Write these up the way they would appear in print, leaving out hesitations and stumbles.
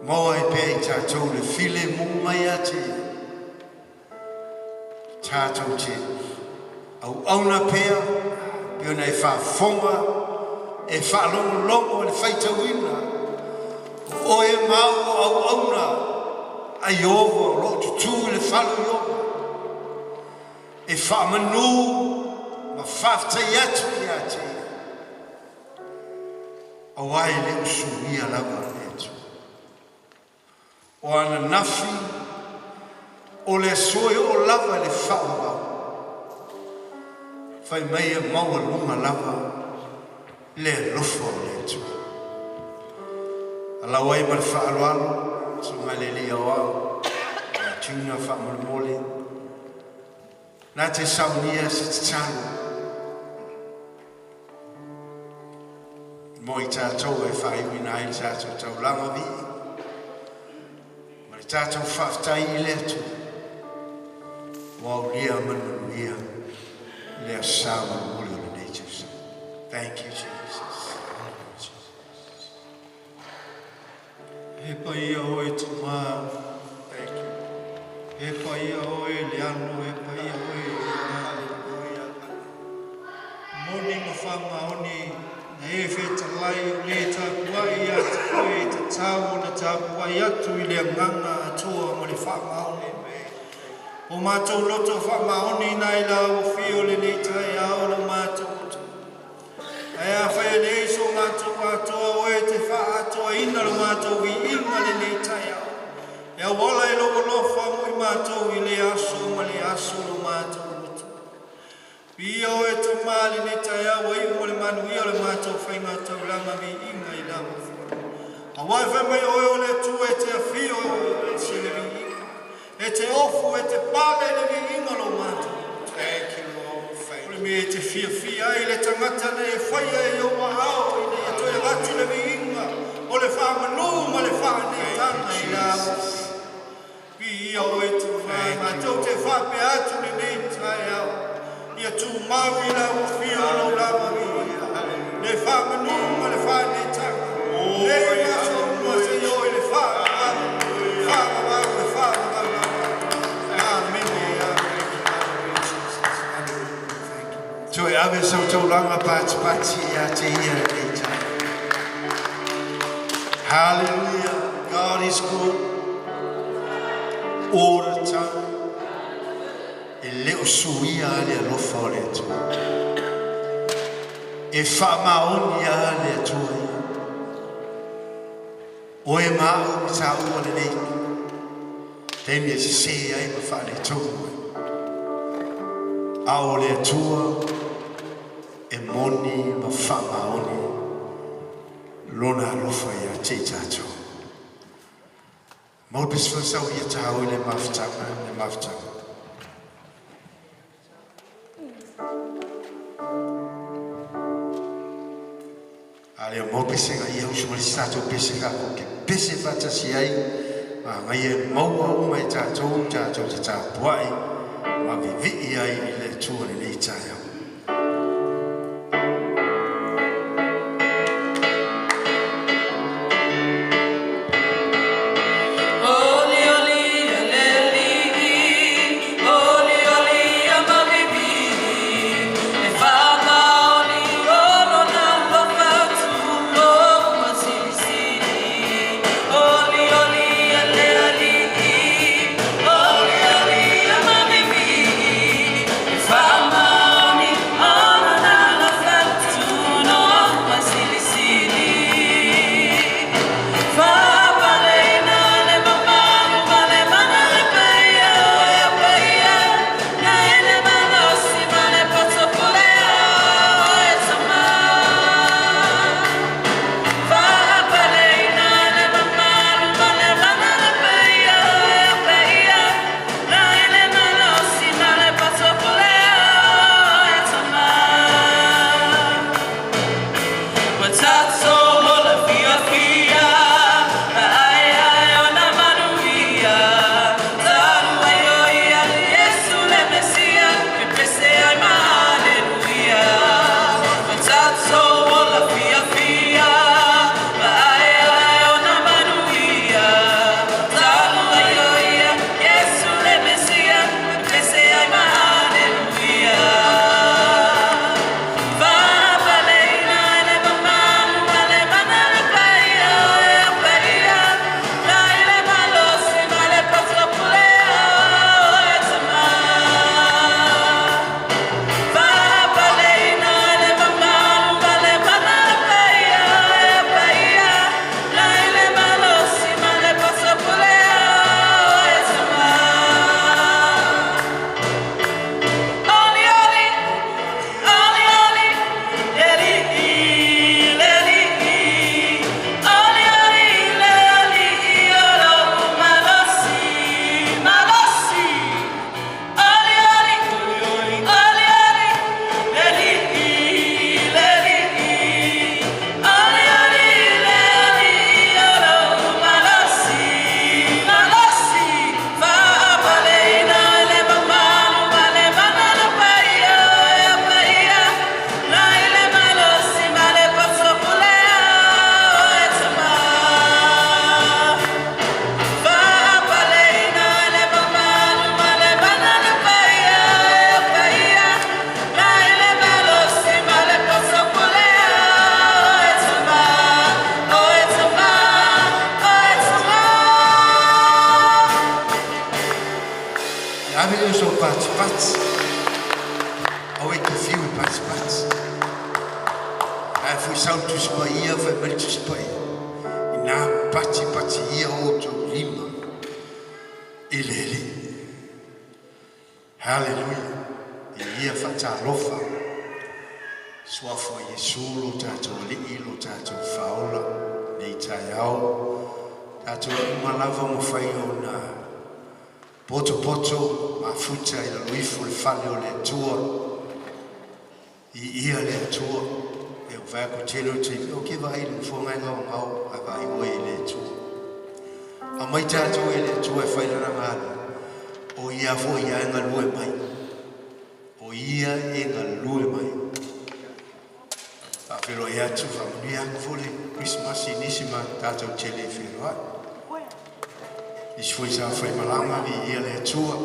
Maua ai pea i tatou le filemu mai ia te Ia, tatou te auauna pea pei ona e faafofoga, e faalogologo i le faitauina o oe ma au o auauna a Ieova o lo o tutū i le fale o Ieova e faamanu ma faafetai atu ia te Ia, aua e le o suia lava le Atua. O ananafi, o le aso e oo lava i le faavavau, fai mai e maualuga lava le alofa o le Atua. Alau ai ma le faaaloalo, susuga i le Alii Aoao, ia Junior faamolemole, na te saunia se tatalo mo i tatou e faaiuina ai le tatou taulaga viia ma le tatou faafetai i le Atua ua aulia ma le manuia le aso sa molimoli o lenei tausaga. Thank you, Jesus. E paia oe Tamā. Thank you. E paia oe le Alo, e paia oe le Agaga. Moni ma faamaoni na e fetalai o le tapuai ia te oe e tatau ona tapuai atu i le agaga atoa ma le faamaoni. O matou loto faamaoni na i la ua fio lenei taeao lo matou loto. Ae afai e leai so matou atoa oe te faaatoaina lo matou viiga lenei taeao. E auala i lou alofa mo i matou i le aso ma le aso lo matou loto. Viia oe Tamā lenei taeao ua iu ma le manuia o le matou faiga taulaga viiga i lau Afioga. Auā e fai mai oe o le Atua e te afio e ese le viiga. E te ofu, e te pale le viiga lo matou. Thank you, Lord. Thank O le mea e te fiafia ai le tagata na e faia e ou aao ina ia toe avatu le viiga o le faamanu ma le faaneetaga i la Jesus. Viia oe Tamā, Thank you. matou te faapea atu lenei taeao. Ia tumau i lau afio lou lava viia. Le faamanu ma le faaneetaga. Nei ma aso uma seia oo i le faavavau, faavavau le faavavau lava. Amene, amene. Hallelujah. Thank you. Toe ave sau taulaga patipati ia te ia lenei taeao. Hallelujah. God is good all the time. E le o suia le alofa o le Atua. E faamaoni a le Atua ia. Oe ma au ma tāua lenei. Taimi e sese ai ma faaletonu ai. A o le Atua e moni ma faamaoni lona alofa ia te i tatou. Mau pesi sau ia tāu i le mafutaga, le mafutaga. A lea mau pese nga ia usu mali tatou pese ka ko ke pese faatasi ai a ngai e maua uma e tatou tatou te tapuai ma vivii ai i le Atua lenei taeao. Oli oli le Alii, oli oli ia mavivi, e faamaoni o lona alofa tulou ma silisili. Oli oli le Alii, oli oli ia mavivi, e faamaoni. patipati. Aua e te fiu e patipati. Ae foi sau le Tusi Paia, fai mai le Tusi Paia, inā patipati ia outou lima i le Alii. Haleluia! E ia faatalofa, suafa o Iesu lo tatou Alii, lo tatou Faaola, nei taeao, tatou uma lava mafai ona potopoto mafuta i lalo ifo le fale o le Atua. I ia le Atua, e o vai ko tele o te o ke vai le fonga e ngau ngau a vai oe i le Atua. A mai tatou e le Atua e fai lana galu, o ia foi ia e galue mai. O ia e galue mai. Faafeiloai atu, faamanuia atu foi le Kerisimasi i nisi ma tatou tele e feiloai. Nisi foi sa faimalaga, viia le Atua,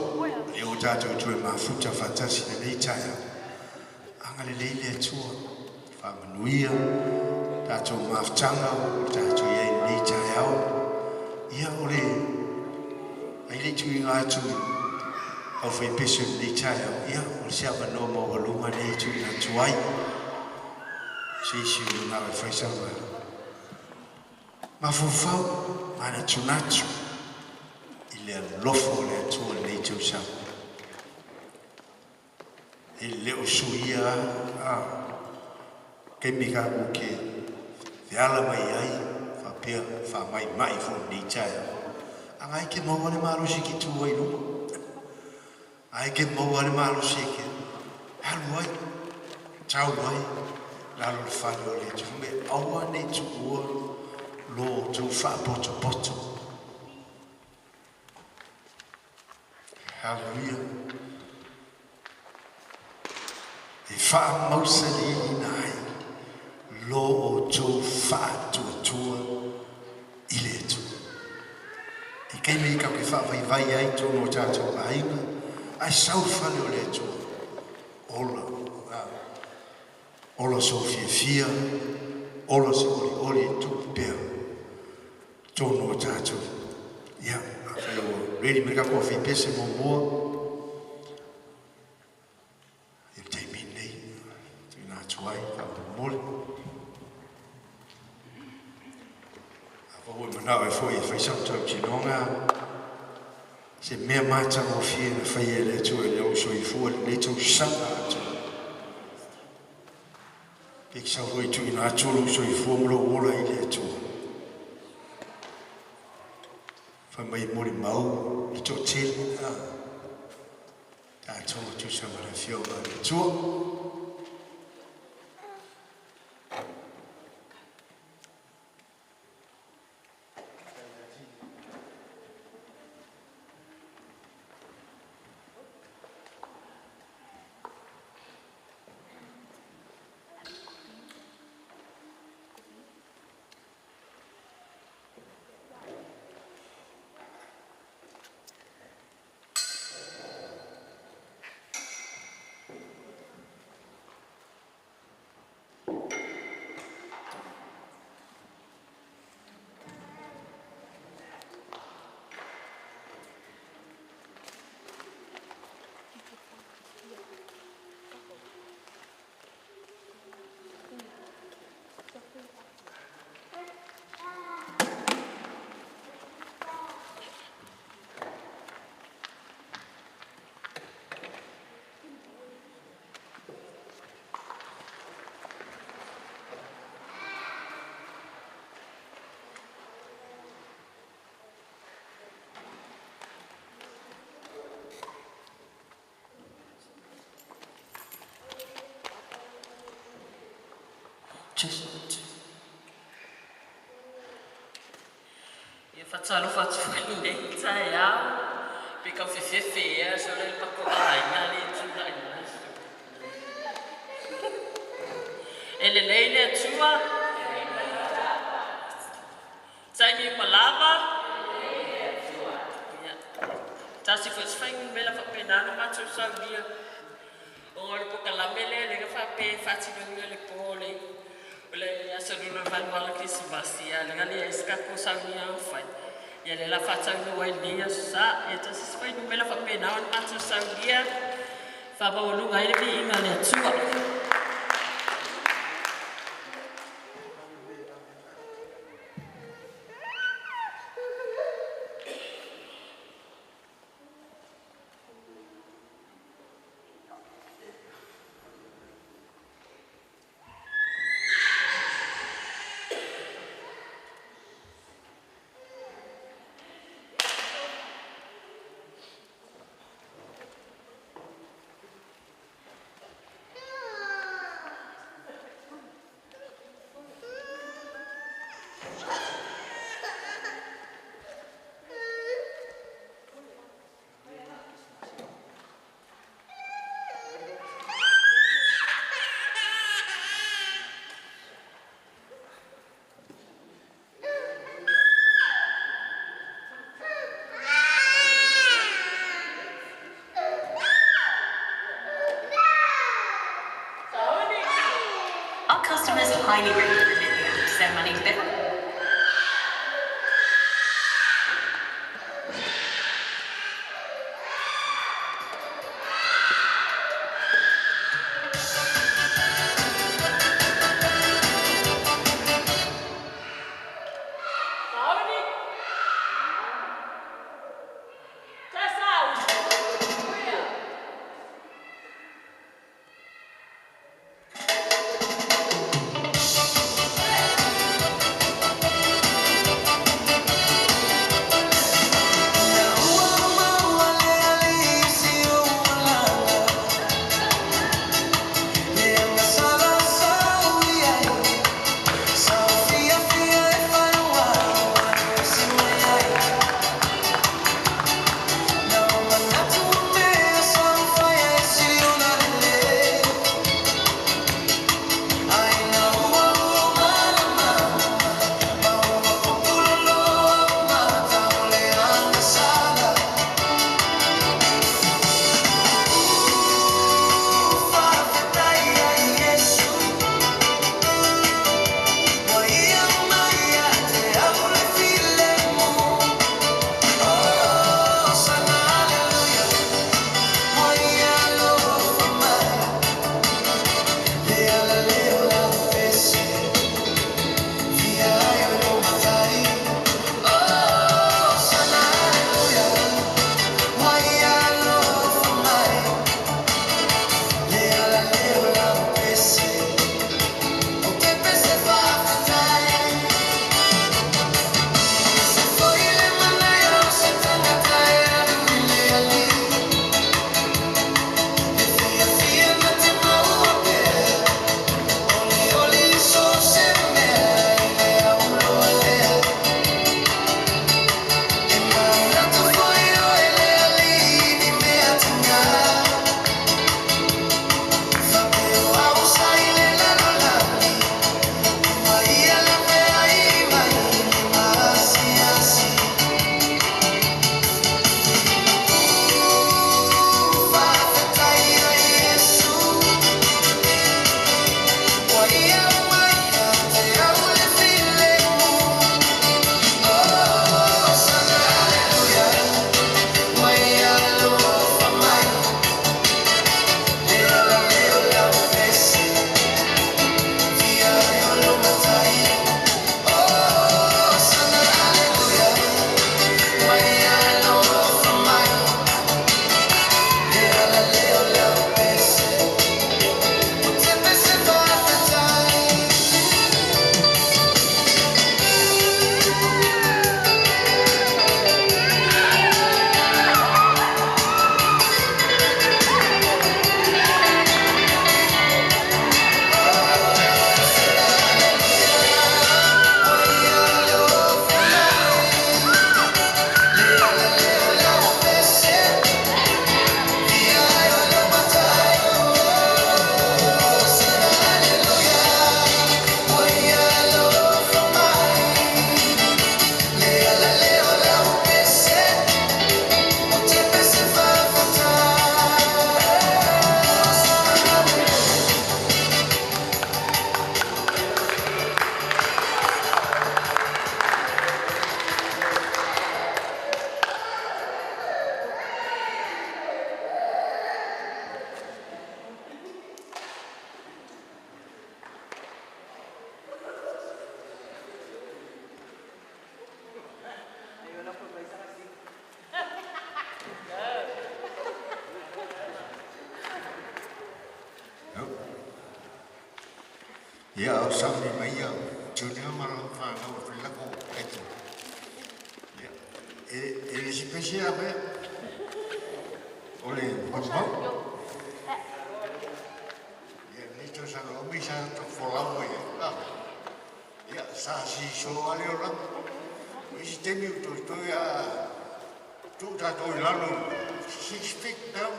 lea ua tatou toe mafuta faatasi i lenei taeao. Agalelei le Atua, faamanuia tatou mafutaga o tatou i ai i lenei taeao. Ia o le ai le tuuina atu i aufaipesu i lenei taeao, ia o se avanoa maualuga lenei e tuuina atu ai. Se isi o manao e fai sana mafaufau, manatunatu i le alofa o le Atua i lenei tausaga. E le o suia a taimi tatou te feala mai ai faapea faamaimai foi lenei taeao. Aga e te maua le malosi e te tu ai i luma. Ae te maua le malosi e te alu ai, tau ai, lalo le fale o le Atua. Me aua nei tuua lo outou faapotopoto. Haleluia. E faamausaliina ai lo outou faatuatua i le Atua. I taimi tatou te faavaivai ai totonu o tatou aiga, ae sau le fale o le Atua, ola, ola sou fiafia, ola se olioli e tupu pea totonu o tatou. Ia, afai ua ready mai le tatou afipese muamua, i le taimi lenei, tuuina atu ai faamolemole. Afai ua manao e foi e fai sau tautinoga, se mea matagofie na faia e le Atua i lou soifua i lenei tausaga atoa. Pe sau foi tuuina atu lou soifua ma lou ola i le Atua. Fai mai molimau le toatele a tatou tusa ma le afioga a le Atua. Ia faatalofa atu foi i lenei taeao. Pe tau fefefe ea solo le pato aiga le tulai mai. E lelei le Atua. Taimi uma lava. Ia. Tasi foi se fuainumera faapena na matou saunia. O le polokalame lea lea faapea e faatinoina le po o le o le aso lua o valu ala Kerisimasi ia lea le se tatou saunia fai. Ia le la faataunuu ai lenei aso sa. Ia tasi se fuainumera faapena ona matou saunia. Faamaualuga ai le viiga o le Atua. Our customers highly rate the Remitly app to send money to their Sauni. Ia, o sauni mai ia Junior ma lana fanau e fai lako aito. Ia, e, e le si pese a mea. O le marumau. Ia, nei tausaga umi sa to folau mai ai. Ah. Ia, sa si so ale o langa. O isi taimi o toi toi a tuu tatou i lalo 6 feet down.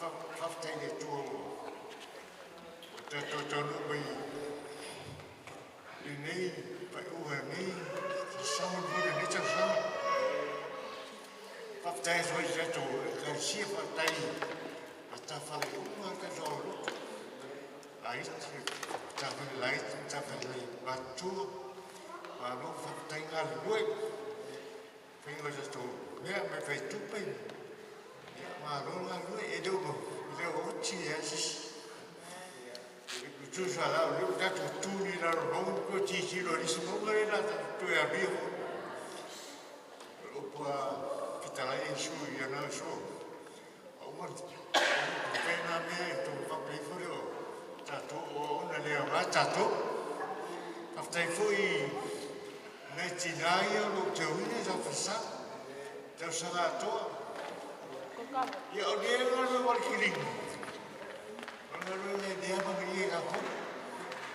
Faafetai i le Atua ua tatou taunuu mai lenei faaiuga lenei sasaga foi lenei tausaga. Faafetai atu ai i le tatou Ekalesia, faafetai i matafale uma o tatou lotu, laiti, matafale laiti, matafale matutua. Malo faafetai galulue. Faiga o tatou mea mai fai tupe. Ia, malo le galulue. E le o, e le o oti e sisi. E tusa la o lea tatou tu ni lalo mauga ma toe tilotilo i le isi mauga lea la tatou toe alia foi. O le upu a fetalai Iesu i ana aso. Aua le nā mea e tou faapea ifo lea o tatou o ona le aoga tatou. Faafetai foi nai tinā ia o lo o teuina sa fasa tausaga atoa. Ia o lea galuega o le kilini. O le galuega e lea manaia i tatou.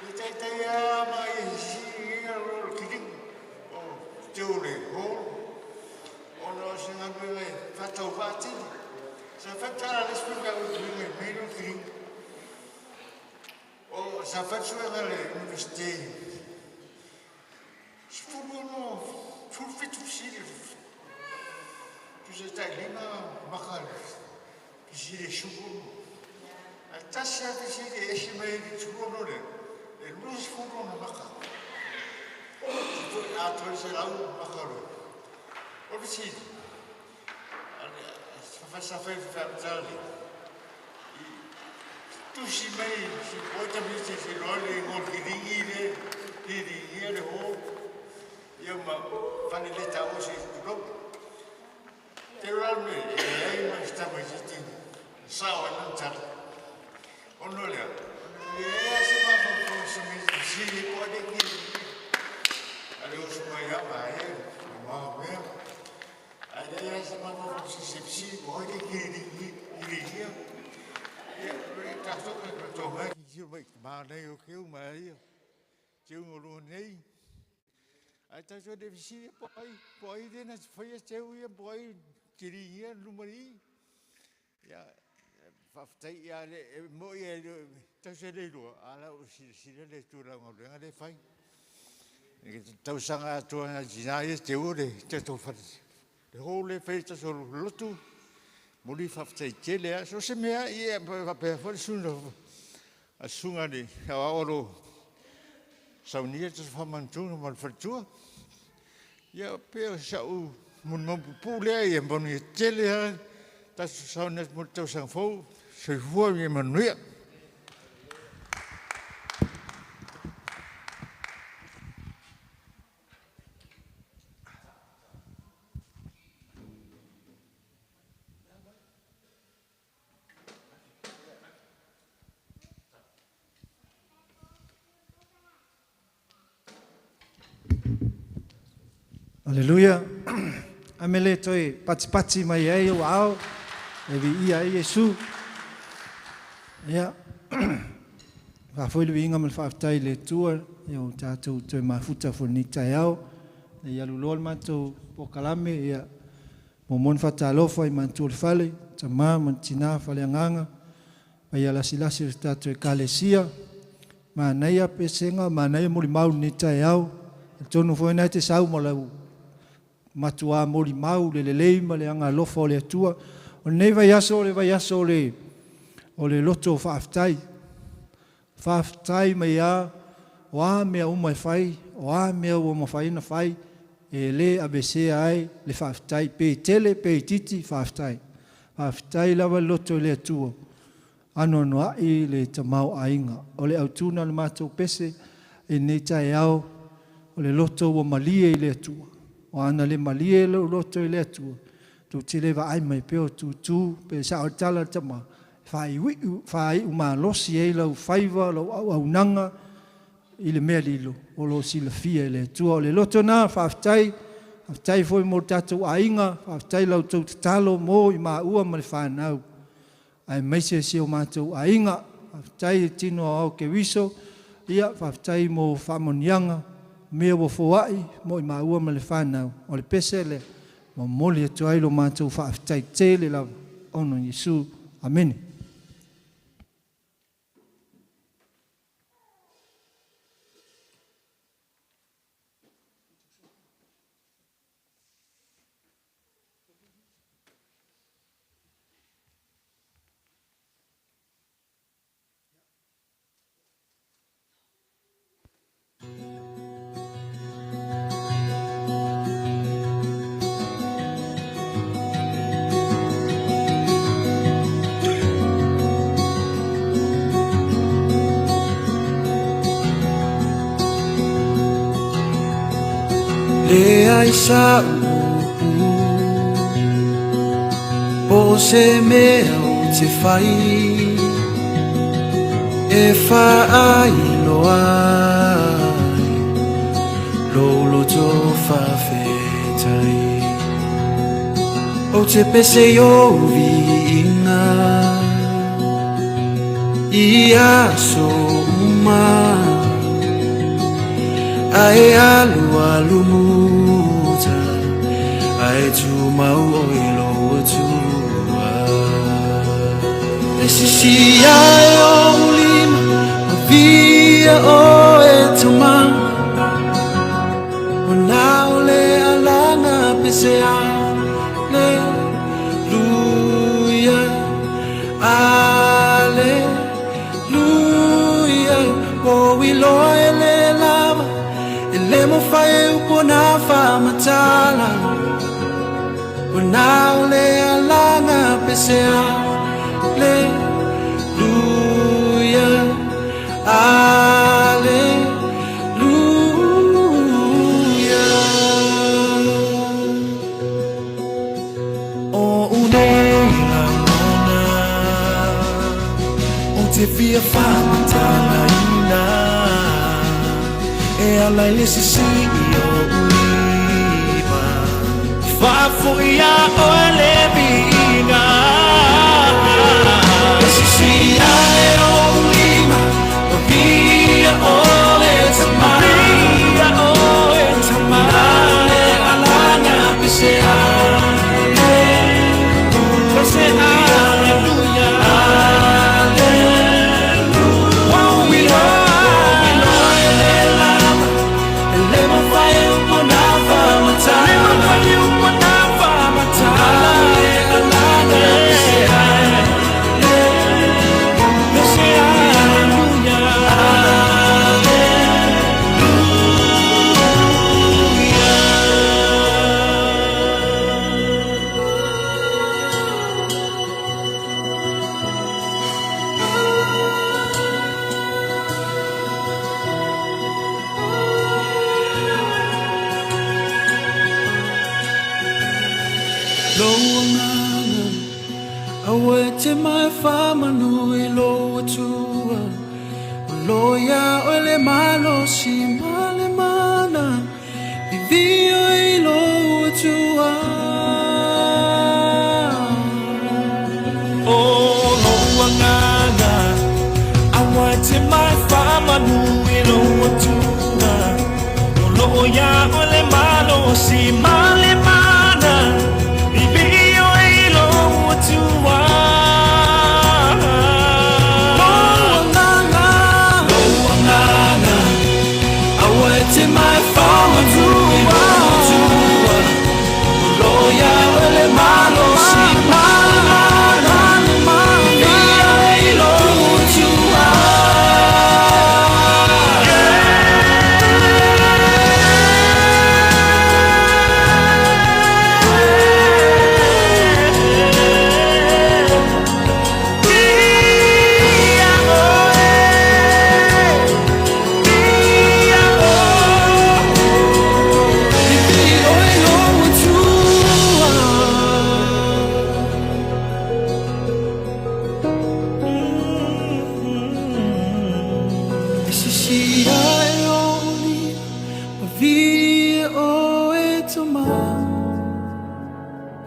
Ia taitai a ma ia sisi ia o le kilini. O teu o le hall. Ona o se galuega e faatauvaa tele. Sa fai tala a le isi faifeau i tuiga i mei lo kilini. O sa fai suega le Universite 16, 17 fesili. Tusa tai lima maka fesili e 16. Ae tasi lava fesili e ese mai ai le 16 lea, e 20 ona maka. Foi atoa le 100 maka o le. O le fesili, sa fai faamataga le tusi mai si pota mi se se loa le ngolkiringi le liligia le ho ia ma fale le tau se tulou te rau me e ai ma se tama i se sao ai nang tala ono lea e ai se ma fo se mi si le po de ki ale o suma ia ma e ma mea Ai leai se mafaufau se se po ai le kiligia. Ia, tatou ka to mai ki mai ma nei o keu mai ia. Teu o lo nei. Ai tatou de visi po ai po ai de na fai teu ia po ai kiligia numari. Ia faafetai ia le mo ia tau se le lua ala o silasila le tulaga o le le fai. E tausaga atoa na tina ia te ua le tatou fale. Le hou le fai tatou lotu. Moli faafetai tele a. So se mea ia faapea foi le susuga a susuga le aoao o lo saunia tatou faamanatunga ma le faletua. Ia pe o sau molimau pupuu lea ia manuia tele a tatou sauni atu mo le tausaga fou. Soifua ma ia manuia. Aleluia. Amele toe patipati mai ai ou ao e viia ai Iesu. Ia, faafoi le viiga ma le faafetai i le Atua, ia o tatou toe mafuta foi lenei taeao. Ia alu loa le matou polokalame, ia muamua ona faatalofa i matua o le fale, tama ma tina, faleagaga, paia lasilasi o le tatou Ekalesia. Manaia pesega, manaia molimau i lenei taeao. Atonu foi na e te sau ma lau matuā molimau le lelei ma le agalofa o le Atua. O lenei vaiaso o le vaiaso o le, o le loto faafetai. Faafetai mai a, o a mea uma e fai, o a mea ua mafai ona fai, e le aveesea ai le faafetai, pe tele pe itiiti, faafetai. Faafetai lava le loto i le Atua. Anoanoai le tamaoaiga. O le autu na o le matou pese i lenei taeao, o le loto ua malie i le Atua. O ana le malie lou loto i le Atua, tou te le vaai mai pea o tutu, pe sao le tala a le tama, e faaiuiu, faaiu malosi ai lau faiva, lau auaunaga. i le mea lilo o lo o silafia e le Atua. O le loto lena, faafetai, faafetai foi mo le tatou aiga, faafetai la outou tatalo mo i maua ma le fanau, aemaise si o matou aiga. Faafetai i tino aoao Keriso, ia faafetai mo faamanuiaga, mea ua foai mo i maua ma le fanau. O le pese lea, momoli atu ai lo matou faafetai tele lava, ona o Iesu. Amene. Leai sa'u upu po o se mea ou te fai e faailoa ai lou loto faafetai. Ou te pese i ou viiga i aso uma, ae alualu muta, ae tumau oe i lou Atua. E sisi ae ou lima, ma viia oe Tama, ona o le alaga pese Aleluia, Aleluia. Ua ou iloa e le lava, e le mafai e upu ona faamatala, ona o le alaga pese Aleluia, Aleluia. O ou nei lagona, ou te fia faamatalaina e ala i le sisi i ou lima. Faafoi ia oe le viiga. E sisi ae ou lima, ma viia oe Tama. Viia oe Tama. Le alaga pese Pese Aleluia. Ua ou iloa e le lava, e le mafai e upu ona faamatala. Le mafai e upu ona faamatala. Le alaga pese Pese Aleluia. Lou agaga, aua e te mae faamanu i lou Atua, o lo o iā oe le malosi ma le mana, vivii oe i lou Atua. O lou agaga, aua e te mae faamanu i lou Atua, o lo o iā oe le malosi ma le mana, vivii oe i lou Atua. Lou agaga, lou agaga, aua e te mae faamanu i lou Atua, o lo o iā oe le malosi ma le mana, vivii oe i lou Atua.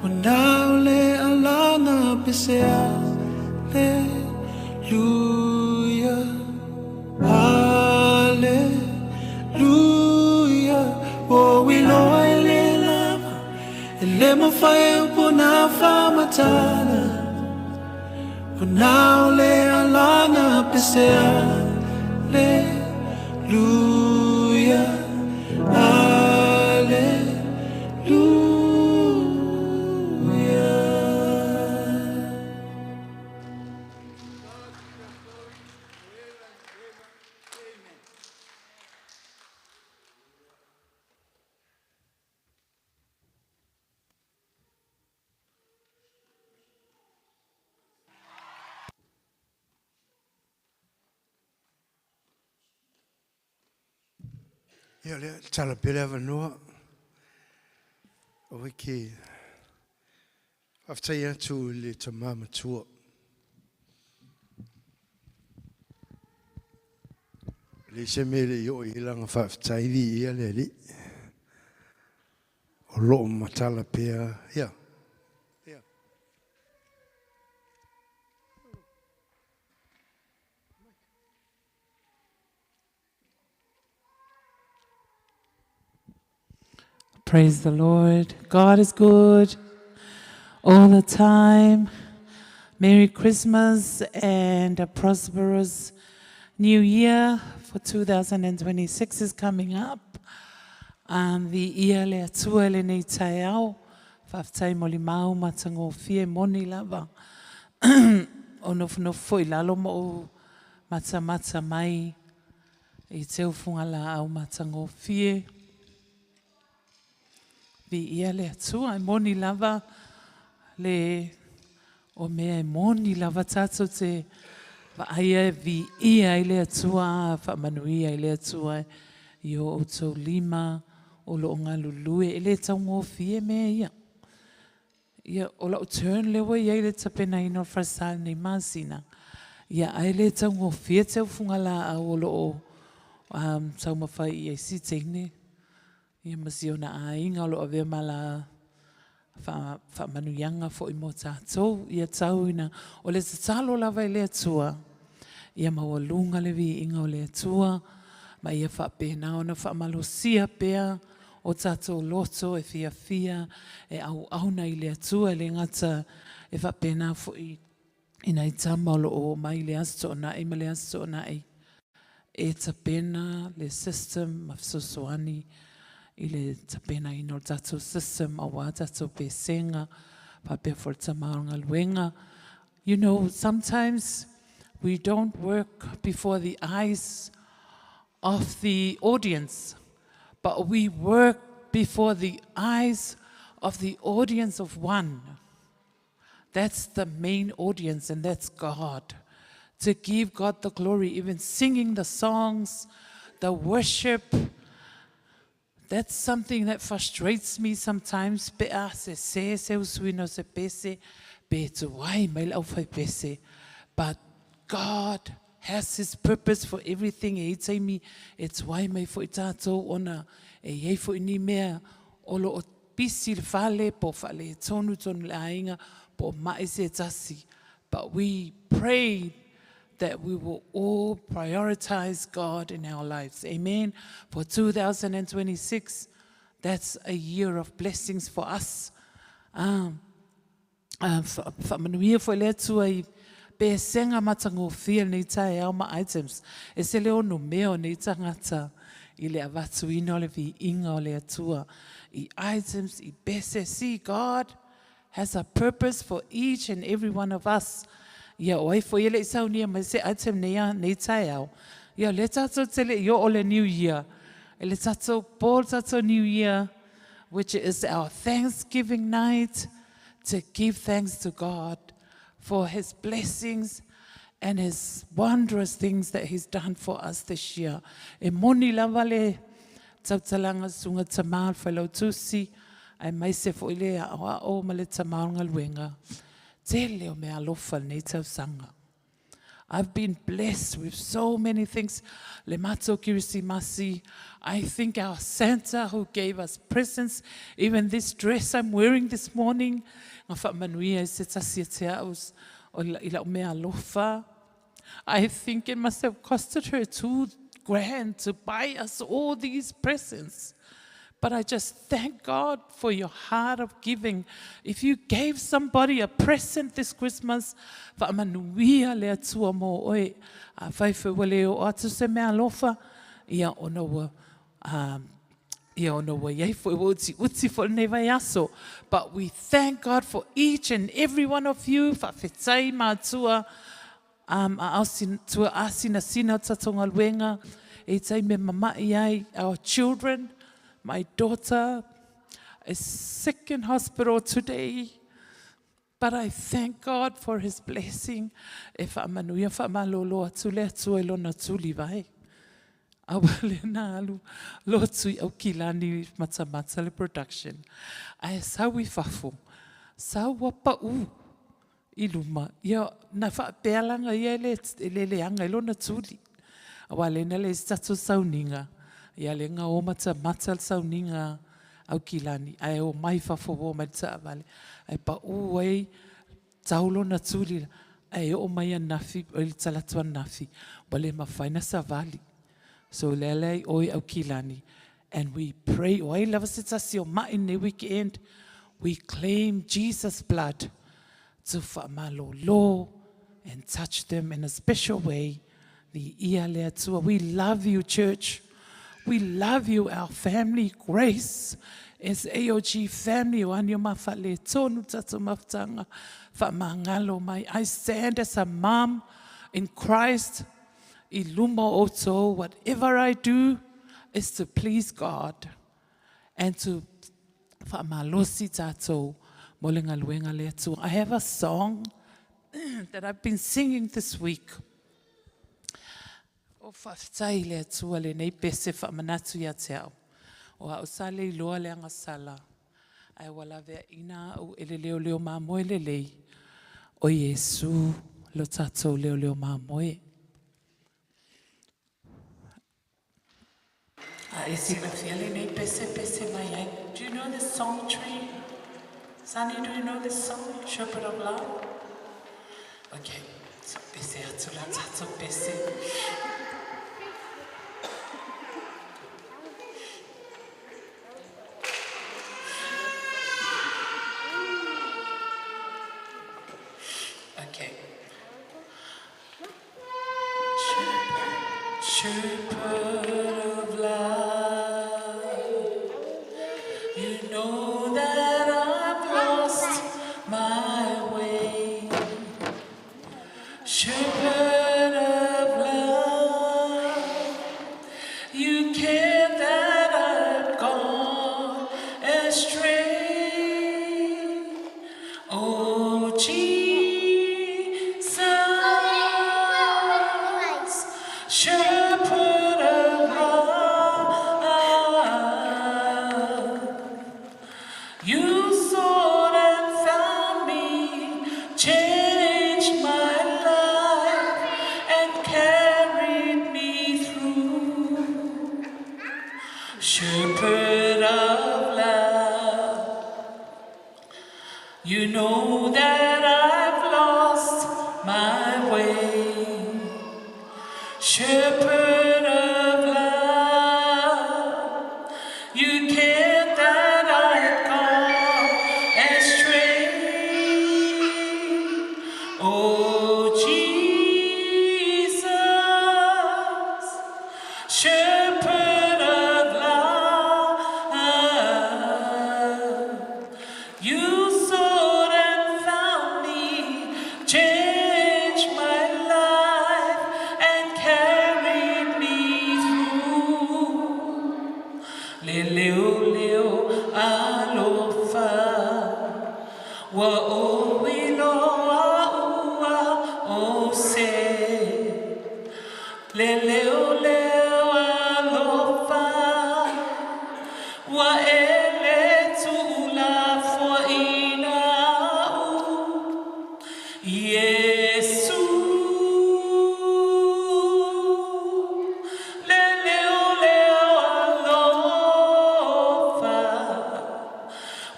Ua na o le alaga pese Aleluia Aleluia Ua ou iloa e le lava E le mafai e upu ona faamatala Ua na o le alaga pese Aleluia Aleluia. Ia lea, tala pea le avanoa. O ke faafetai atu i le tamā matua. E leai se mea e le i oo i ai lana faafetai, viia le Alii. O lo o matala pea, ia. Ia. Praise the Lord. God is good all the time. Merry Christmas and a prosperous new year for 2026 is coming up. Viia le Atua i lenei taeao. Faafetai mo le mau matagofie moni lava. O nofonofo foi i lalo ma ou matamata mai i te ufugalaau matagofie. Viia le Atua, e moni lava le o mea e moni lava tatou te vaaia e viia ai le Atua, faamanuia i le Atua i o outou lima o lo o galulue. E le taugofie mea ia. Ia, o lau turn lea ua i ai le tapenaina o le falesa i lenei masina, ia ae le taugofie te ufugalaau o lo o taumafai i ai si teine ia ma si ona aiga o lo o avea ma la faamanuiaga foi mo tatou. Ia tau ina o le tatalo lava i le Atua, ia maualuga le viiga o le Atua, ma ia faapena ona faamalosia pea o tatou loto e fiafia e auauna i le Atua, e le gata e faapena foi i nai tama o lo o omai i le Aso Toonai ma le Aso Toonai e tapena le system ma fesoasoani i le tapenaina o le tatou system aua tatou pesega faapea foi le tama o le galuega. You know, sometimes we don't work before the eyes of the audience, but we work before the eyes of the audience of one. That's the main audience, and that's God. To give God the glory, even singing the songs, the worship. That's something that frustrates me sometimes. Pe a se se se usuina se pese, pe tuai mai le aufai pese. But God has His purpose for everything. E i taimi e tuai mai foi tātou ona e iai foi ni mea o lo o pisi le fale po o tonu tonu le aiga po o mai se tasi. But we pray that we will all prioritize God in our lives. Amen. For 2026, that's a year of blessings for us. Faamanuia foi le Atua i pesega matagofie lenei taeao ma items. E se le ono mea o nei tagata i le avatuina o le viiga o le Atua. I items, i pese. See, God has a purpose for each and every one of us. Ia o ai foi e le i saunia mai se item nei a nei taeao. Ia le tatou te le i oo le New Year. E le tatou po le tatou New Year, which is our Thanksgiving night, to give thanks to God for His blessings and His wondrous things that He's done for us this year. E moni lava le tautalanga sunga tamā le failautusi, ae mai se foi le ao ao ma le tamā o galuega. Tele o mea alofa lenei tausaga. I've been blessed with so many things. Le matou Kirisimasi, I think our Santa who gave us presents, even this dress I'm wearing this morning, nga faamanuia i se tasi e te au o i lau mea alofa. I think it must have costed her 2 grand to buy us all these presents. But I just thank God for your heart of giving. If you gave somebody a present this Christmas, faamanuia le Atua mo oe. Afai foi ua le oo atu se mea alofa, ia ona ua ia ona ua iai foi ua utiuti foi lenei vaiaso. But we thank God for each and every one of you. Faafetai matua a tua asinasina o tatou galuega e tai me mama'i ai. Our children, my daughter is sick in hospital today. But I thank God for his blessing. E faamanuia faamalōlō atu le Atua i lona tuli vai. A ua le na alu lotu i Aukilani matamata le production. Ae sau i fafo, sau ua pa'ū i luma, ia na faapea laga ia e le, e le leaga i lona tuli. Aua lena le isi tatou sauniga, ia le ga o matamata le sauniga Aukilani, ae o mai fafo ua o mai le taavale, ae pa'ū ai tau lona tuli la, ae oo mai anafi, o le talaatu anafi, ua le mafai na savali. So lea lea i o i Aukilani, and we pray, o ai lava se tasi o ma'i lenei weekend, we claim Jesus blood to faamalōlō and touch them in a special way. Viia le Atua. We love you, church. We love you, our family. Grace is AOG family. O ani o mafale tonu tatou mafutaga faamagalo mai. I stand as a mom in Christ i luma o outou. Whatever I do is to please God and to faamalosi tatou mo le galuega le Atua. I have a song that I've been singing this week. O faafetai i le Atua lenei pese faamanatu ia te au. O a'u sa le iloa le agasala, ae ua laveaina a'u e le leoleo mamoe lelei o Iesu lo tatou leoleo mamoe. A e silafia lenei pese pese mai ai. Do you know this song tree? Sunny, do you know this song? Shepherd of Love? Okay, so pese atu la tatou pese. Okay. Shepherd of love, you know that I've lost my way. Shepherd of love, you care that I've gone astray. Oh, Jesus, Shepherd of love, you sought and found me, changed my life, and carried me through. Shepherd of love, you know that I've lost my way. Shepherd of love, you cared that I'd gone astray. Oh, Jesus, Shepherd of love, you sought and found me, changed my life, and carried me through. Le leo leo alofa, ua ou iloa ua o se. Le leo leo alofa, ua e le tuulafoaiina a'u. Iesu.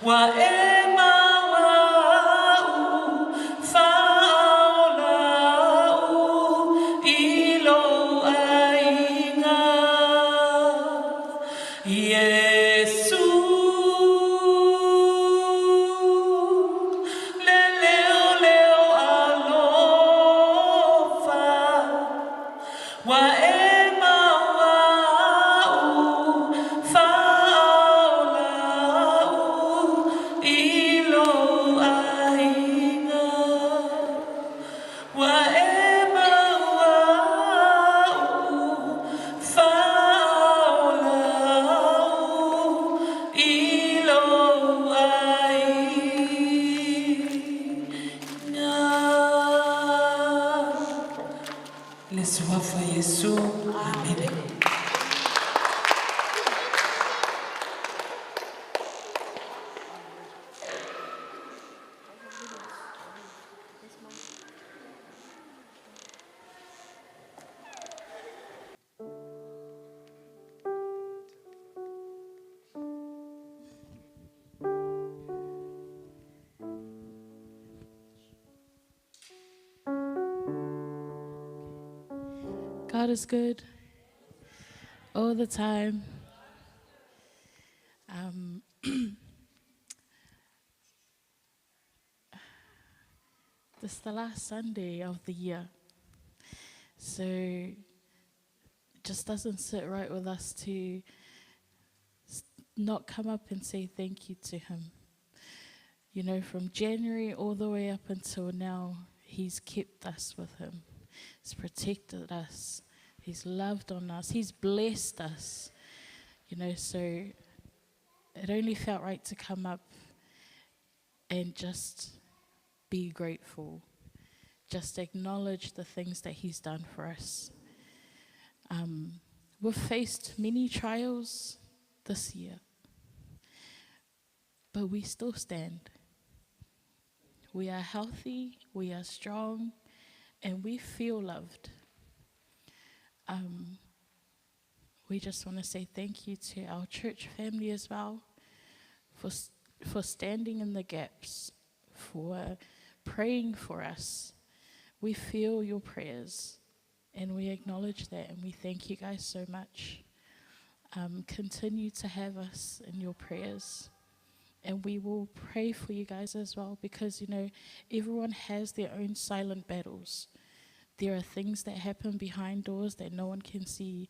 Ua e maua a'u, faaola a'u i lou aiga. Iesu, le leoleo alofa, ua e maua a'u, faaola a'u i lou aiga. Ua e maua a'u, faaola a'u i lou aiga. Le suafa Iesu. Amene. God is good all the time. This is the last Sunday of the year, so it just doesn't sit right with us to not come up and say thank you to Him. You know, from January all the way up until now, He's kept us with Him. He's protected us. He's loved on us. He's blessed us. You know, so it only felt right to come up and just be grateful. Just acknowledge the things that He's done for us. We've faced many trials this year, but we still stand. We are healthy, we are strong, and we feel loved. We just want to say thank you to our church family as well for standing in the gaps, for praying for us. We feel your prayers, and we acknowledge that, and we thank you guys so much. Continue to have us in your prayers, and we will pray for you guys as well, because, you know, everyone has their own silent battles. There are things that happen behind doors that no one can see,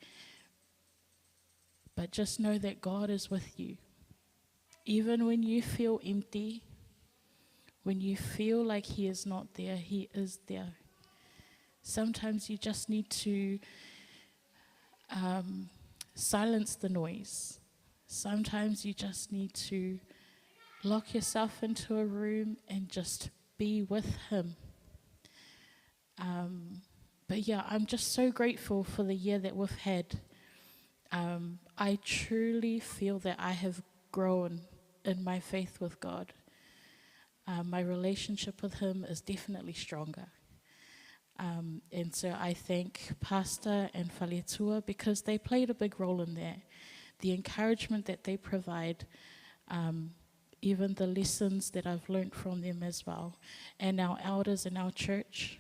but just know that God is with you. Even when you feel empty, when you feel like He is not there, He is there. Sometimes you just need to silence the noise. Sometimes you just need to lock yourself into a room and just be with Him. But yeah, I'm just so grateful for the year that we've had. I truly feel that I have grown in my faith with God. My relationship with Him is definitely stronger. And so I thank Pastor and Faletua because they played a big role in that. The encouragement that they provide, even the lessons that I've learned from them as well, and our elders in our church.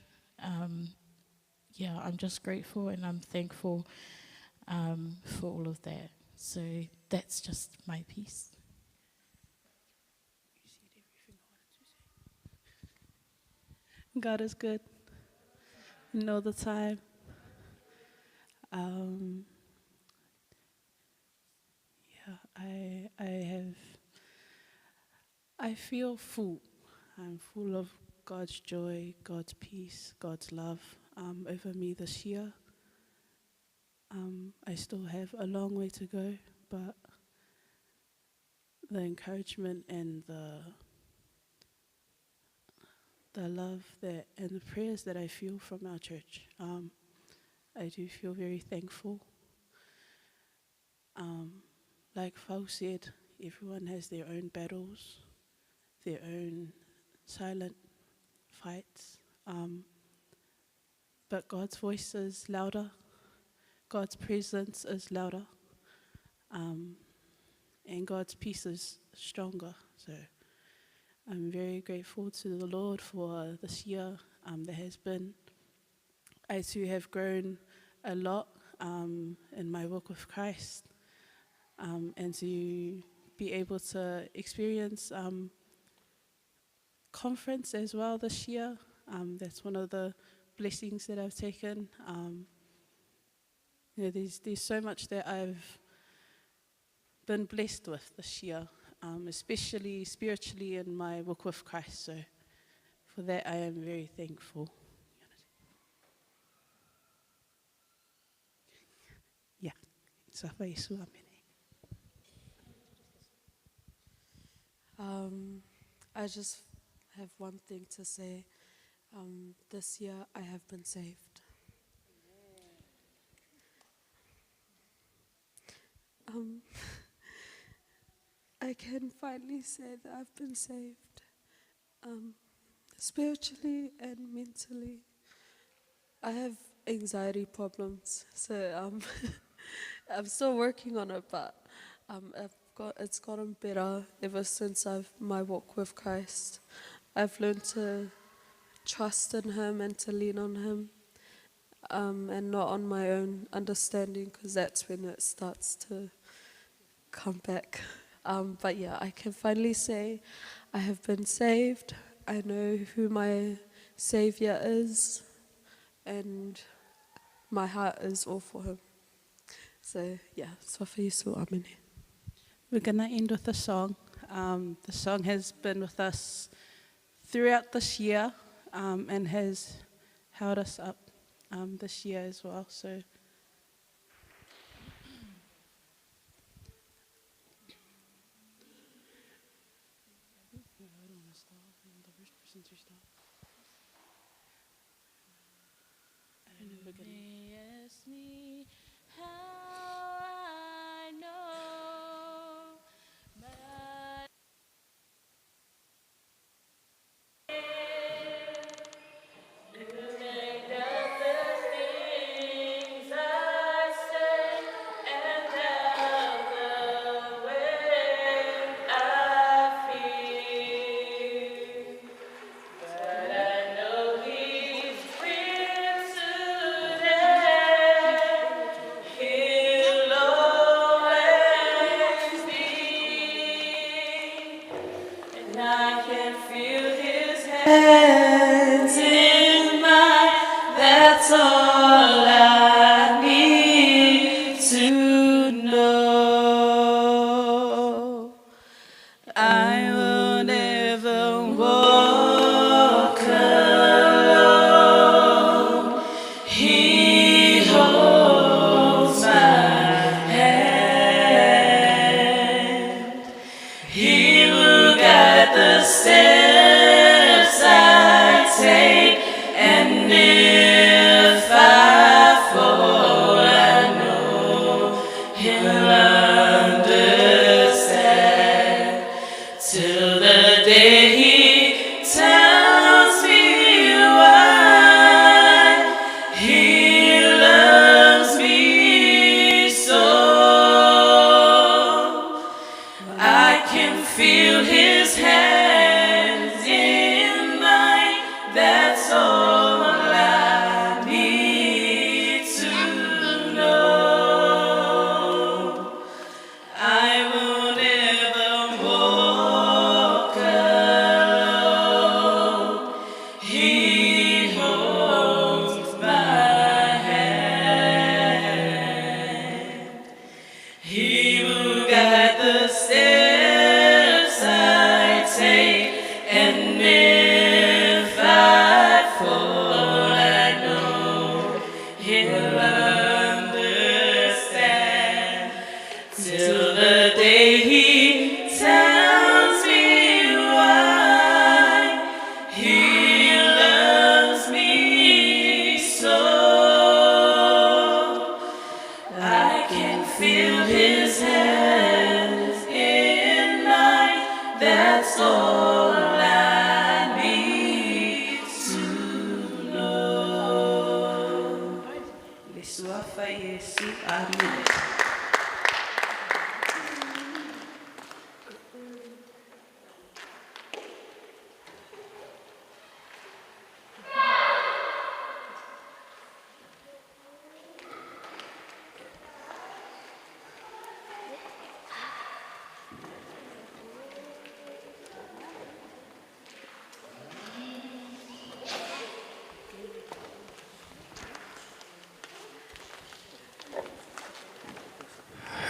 Yeah, I'm just grateful and I'm thankful for all of that. So that's just my piece. You said everything I wanted to say. God is good. And all the time. Yeah, I feel full. I'm full of God's joy, God's peace, God's love over me this year. I still have a long way to go, but the encouragement and the love that and the prayers that I feel from our church, I do feel very thankful. Like Fau said, everyone has their own battles, their own silent fights, but God's voice is louder, God's presence is louder, and God's peace is stronger. So I'm very grateful to the Lord for this year that has been. I too have grown a lot in my walk with Christ, and to be able to experience conference as well this year. That's one of the blessings that I've taken. You know, there's so much that I've been blessed with this year, especially spiritually in my walk with Christ. So for that I am very thankful. Yeah. I just have one thing to say. This year I have been saved. I can finally say that I've been saved, spiritually and mentally. I have anxiety problems, so I'm still working on it, but it's gotten better ever since my walk with Christ. I've learned to trust in Him and to lean on Him, and not on my own understanding, because that's when it starts to come back. But yeah, I can finally say I have been saved. I know who my Savior is, and my heart is all for Him. So yeah, Swafa Amen. We're going to end with a song. The song has been with us throughout this year, and has held us up this year as well. So They ask me how I know my You make up the things I say and tell the way I feel. But I know He's real today. He'll always be. And I can feel His hands in mine. That's all I need to know. I will never walk alone. He holds my hand. He will guide the steps I take, and if I fall, I know He'll understand. Till the day He tells me why He loves me so. I can feel His hands in mine. That's all I need to know. I will never walk alone. He holds my hand. He will guide the steps I take, and if I fall, I know He'll understand. Till the day He tells me why He loves me so. I can feel His hands in mine. That's all I need to know. Le suafa Iesu. Amen.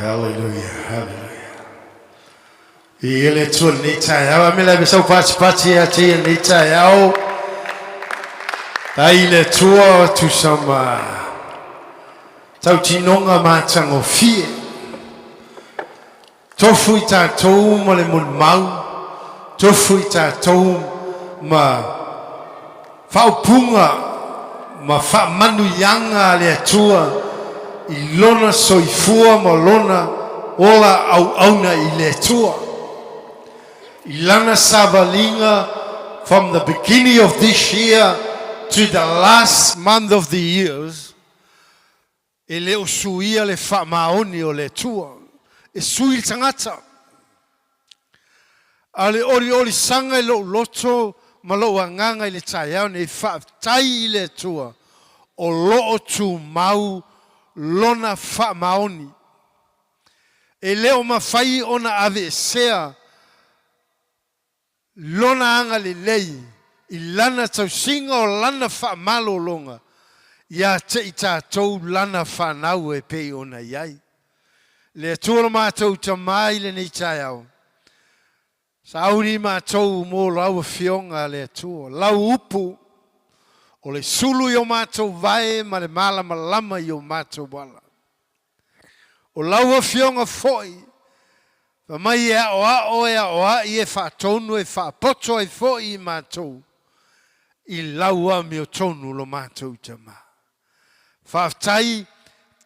Hallelujah, hallelujah. I ele tua lenei taeao. A me le sau patipati ia te ia lenei taeao. Tai le tua o tusa ma tautinoga matagofie. Tofu i tātou ma le molimau, tofu i tātou ma faaupuga ma faamanuiaga a le Atua i Lona soifua ma Lona ola auauna i le Atua. I Lana savaliga from the beginning of this year to the last month of the years, E le o suia le faamaoni o le Atua, e sui le tagata. A o le oliolisaga i lou loto ma lou agaga i le taeao nei, faafetai i le Atua o lo o tumau Lona faamaoni. E le o mafai ona aveesea Lona agalelei i Lana tausiga o Lana faamalologa ia te i tatou Lana fanau e pei ona i ai. Le Atua lo matou Tama i lenei taeao, sauni matou mo Lau Afioga le Atua, Lau upu o le sulu i o matou vae ma le malamalama i o matou ala. O lau Afioga foi, fai mai e aoao, e aoai, e faatonu, e faapoto ai foi i matou i lau amiotonu lo matou Tama. Faafetai,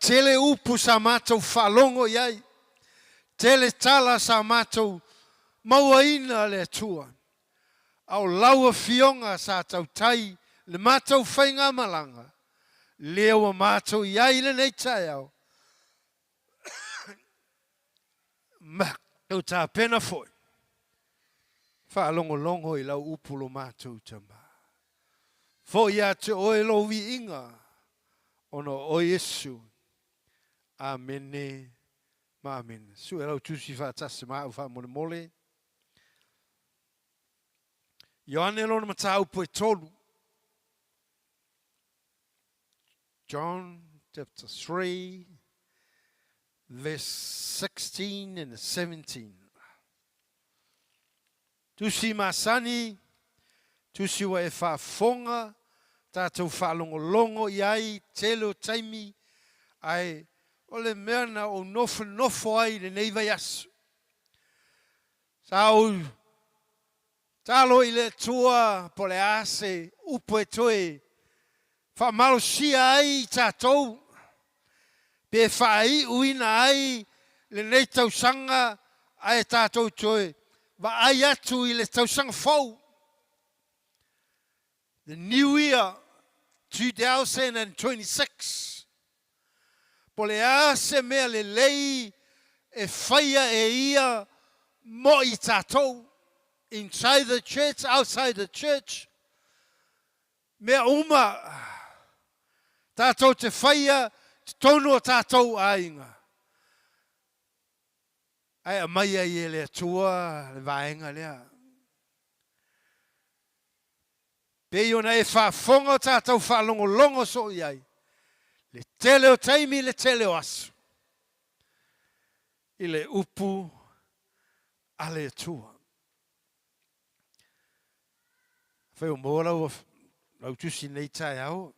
tele upu sa matou faalogo i ai, tele tala sa matou mauaina le Atua, a o lau Afioga sa tautai le matou faigamalaga, lea ua matou i ai i lenei taeao, matou tapena foi, faalogologo i lau upu lo matou Tama. Foi ia te oe lou viiga, ona o oe Iesu. Amene ma amene. Sue lau tusi faatasi ma au faamolemole. Ioane lona mataupu e tolu. John chapter 3 verse 16 and 17. Tusi masani, tusi ua e faafofoga, tatou faalogologo i ai tele o taimi, ae o le mea na ou nofonofo ai i lenei vaiaso. Sa ou talo i le Atua po o le a se upu e toe faamalosia ai i tatou, pe faaiuina ai lenei tausaga ae tatou toe vaai atu i le tausaga fou, the new year 2026. Po o le a se mea lelei e faia e ia mo i tatou, inside the church, outside the church, mea uma tatou te faia totonu o tatou aiga, ae aumai ai e le Atua le vaega lea. Pei ona e faafofoga o tatou faalogologo soo i ai, le tele o taimi, le tele o aso, i le upu a le Atua. Afai o maua lau, lau tusi nei taeao,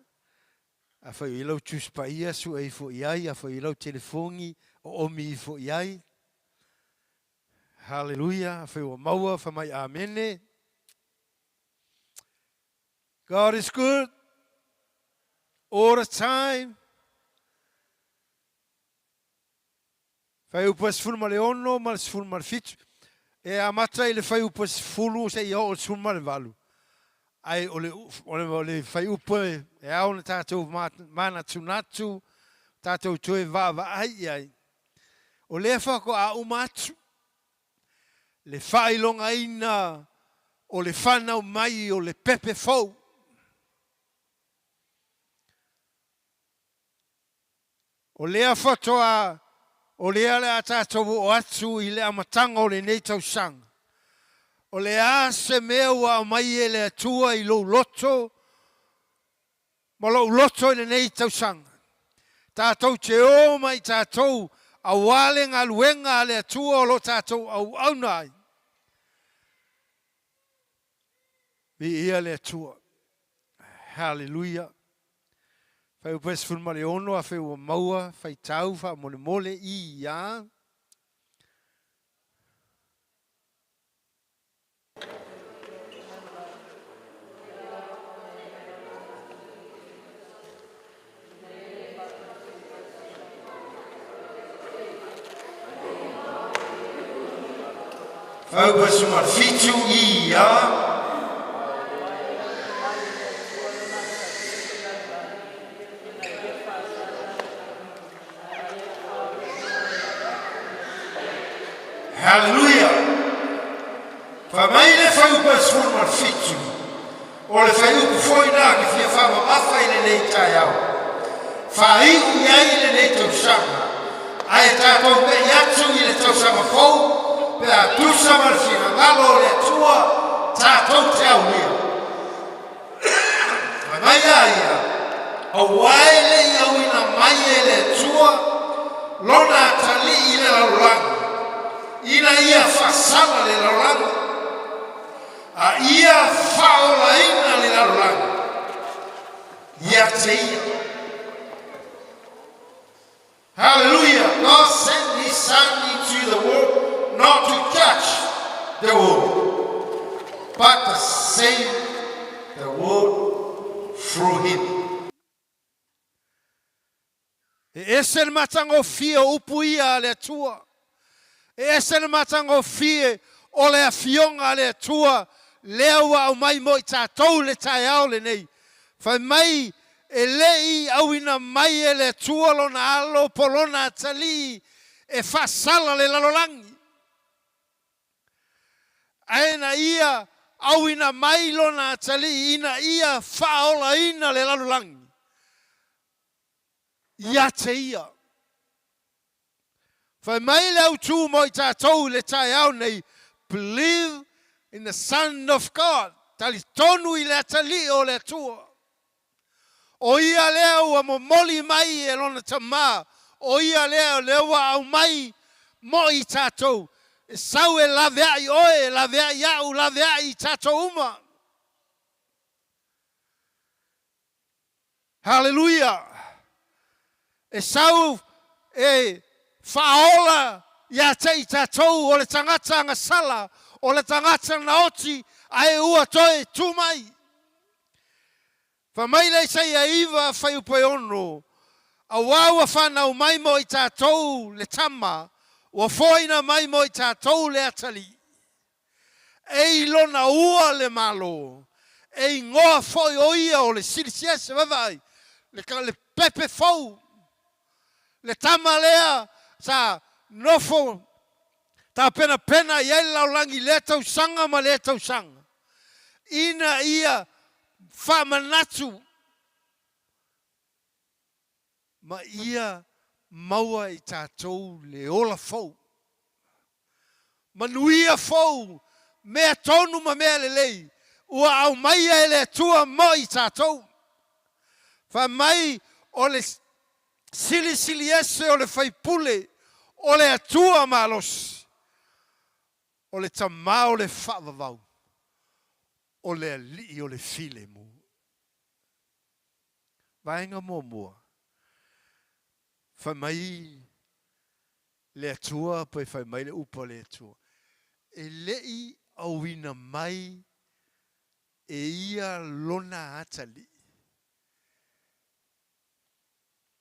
afai o i lau tusi paia, sue ifo i ai, afai o i lau telefoni, oomi ifo i ai. Haleluia, afai ua maua, fai mai amene. God is good all the time. Fuaiupu e 16 ma le 17. E amata i le fuaiupu e 10 seia oo i le 18. Ae o le, o le, o le fuaiupu e ao ona tatou manatunatu, tatou toe vaavaai i ai. O lea faatoa uma atu le faailogaina o le fanau mai o le pepe fou. O lea faatoa, o lea le a tatou oo atu i le amataga o lenei tausaga. O le a se mea ua aumai e le Atua i lou loto ma lou loto i lenei tausaga? Tatou te o mai tatou. Auā le galuega a le Atua o lo o tatou auauna ai. Viia le Atua. Haleluia. Fuaiupu e 16 afe ua maua faitau faamolemole i ia. Fuaiupu 17 i ia. Haleluia! Fai mai le fuaiupu e 17, o le fuaiupu foi na ke fia faamamafa i lenei taeao. Faaiu i ai lenei tausaga, ae tatou me'i atu i le tausaga fou pe a tusa ma le finagalo o le Atua tatou te aulia. Fai mai a ia, Aua e le i auina mai e le Atua lona atalii i le lalolagi, ina ia faasala le lalolagi, a ia faaolaina le lalolagi ia te ia. Hallelujah! God sent His Son into the world not to judge the world, but to save the world through Him. E ese le matagofie o upu ia a le Atua. E ese le matagofie o le Afioga a le Atua lea ua aumai mo i tatou i le taeao lenei. Fai mai, e le i auina mai e le Atua Lona Alo po Lona Atalii e faasala le lalolagi, ae na Ia auina mai Lona Atalii ina ia faaolaina le lalolagi ia te Ia. Fai mai le autū mo i tatou i le taeao nei, Believe in the Son of God, talitonu i le Atalii o le Atua. O Ia lea ua momoli mai e Lona Tama, o Ia lea o lea ua aumai mo i tatou, e sau e laveai oe, e laveai au, laveai i tatou uma. Haleluia! E sau e faaola ia te i tatou o le tagata agasala, o le tagata naoti, ae ua toe tu mai. Fai mai le Isaia 9 fuaiupu e 6, Auā ua fanau mai mo i tatou le tama, ua foaina mai mo i tatou le atalii. E i lona ua le Malo, e igoa foi o ia o le Silisiese, vaavaai, le, le pepe fou, le tama lea sa nofo tapenapena i ai le lalolagi i lea tausaga ma lea tausaga, ina ia faamanatu ma ia maua i tatou le ola fou, manuia fou, mea tonu ma mea lelei ua aumaia e le Atua mo i tatou. Fai mai o le Silisili Ese o le Faipule o le Atua malosi, o le Tama o le Faavavau, o le Alii o le Filemu. Vaega muamua, fai mai le Atua pe fai mai le upu a le Atua, e le i auina mai e ia lona atalii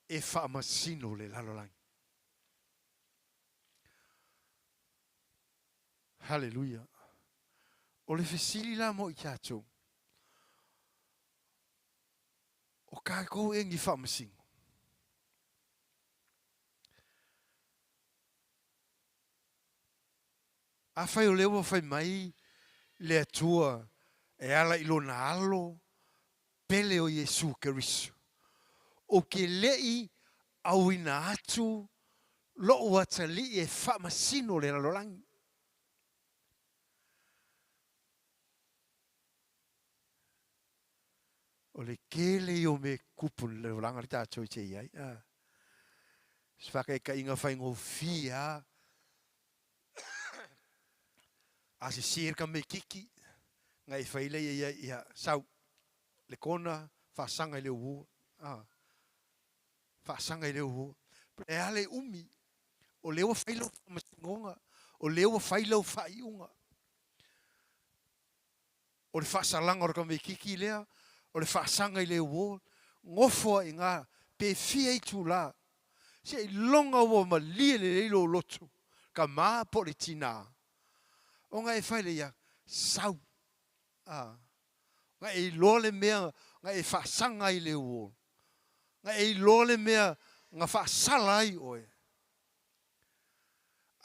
e faamasino le lalolagi. Haleluia! O le fesili la mo i tatou, O kākou e ni faamasino. Afai o lea ua fai mai le Atua e ala i Lona Alo pele o Iesu Keriso, ou te le i auina atu lo'u atalii e faamasino le lalolagi. O le tele ia o mea e tutupu i le olaga lea tatou te i ai. Se faakaitaiga faigofie a a sese le tamaititi na e fai lea ia ia sau le kona faasaga i le uo a faasaga i le uo e a le umi o lea ua fai lau faamasinoga o lea ua fai lau faaiuga o le faasalaga o le tamaititi lea o le faasaga i le uo nofo ai i ina pe fia itula seiloga ua malie lelei lou loto tama po o le tina ona e fai lea ia sau a na e iloa le mea na e faasaga ai i le uo na e iloa le mea na faasala ai oe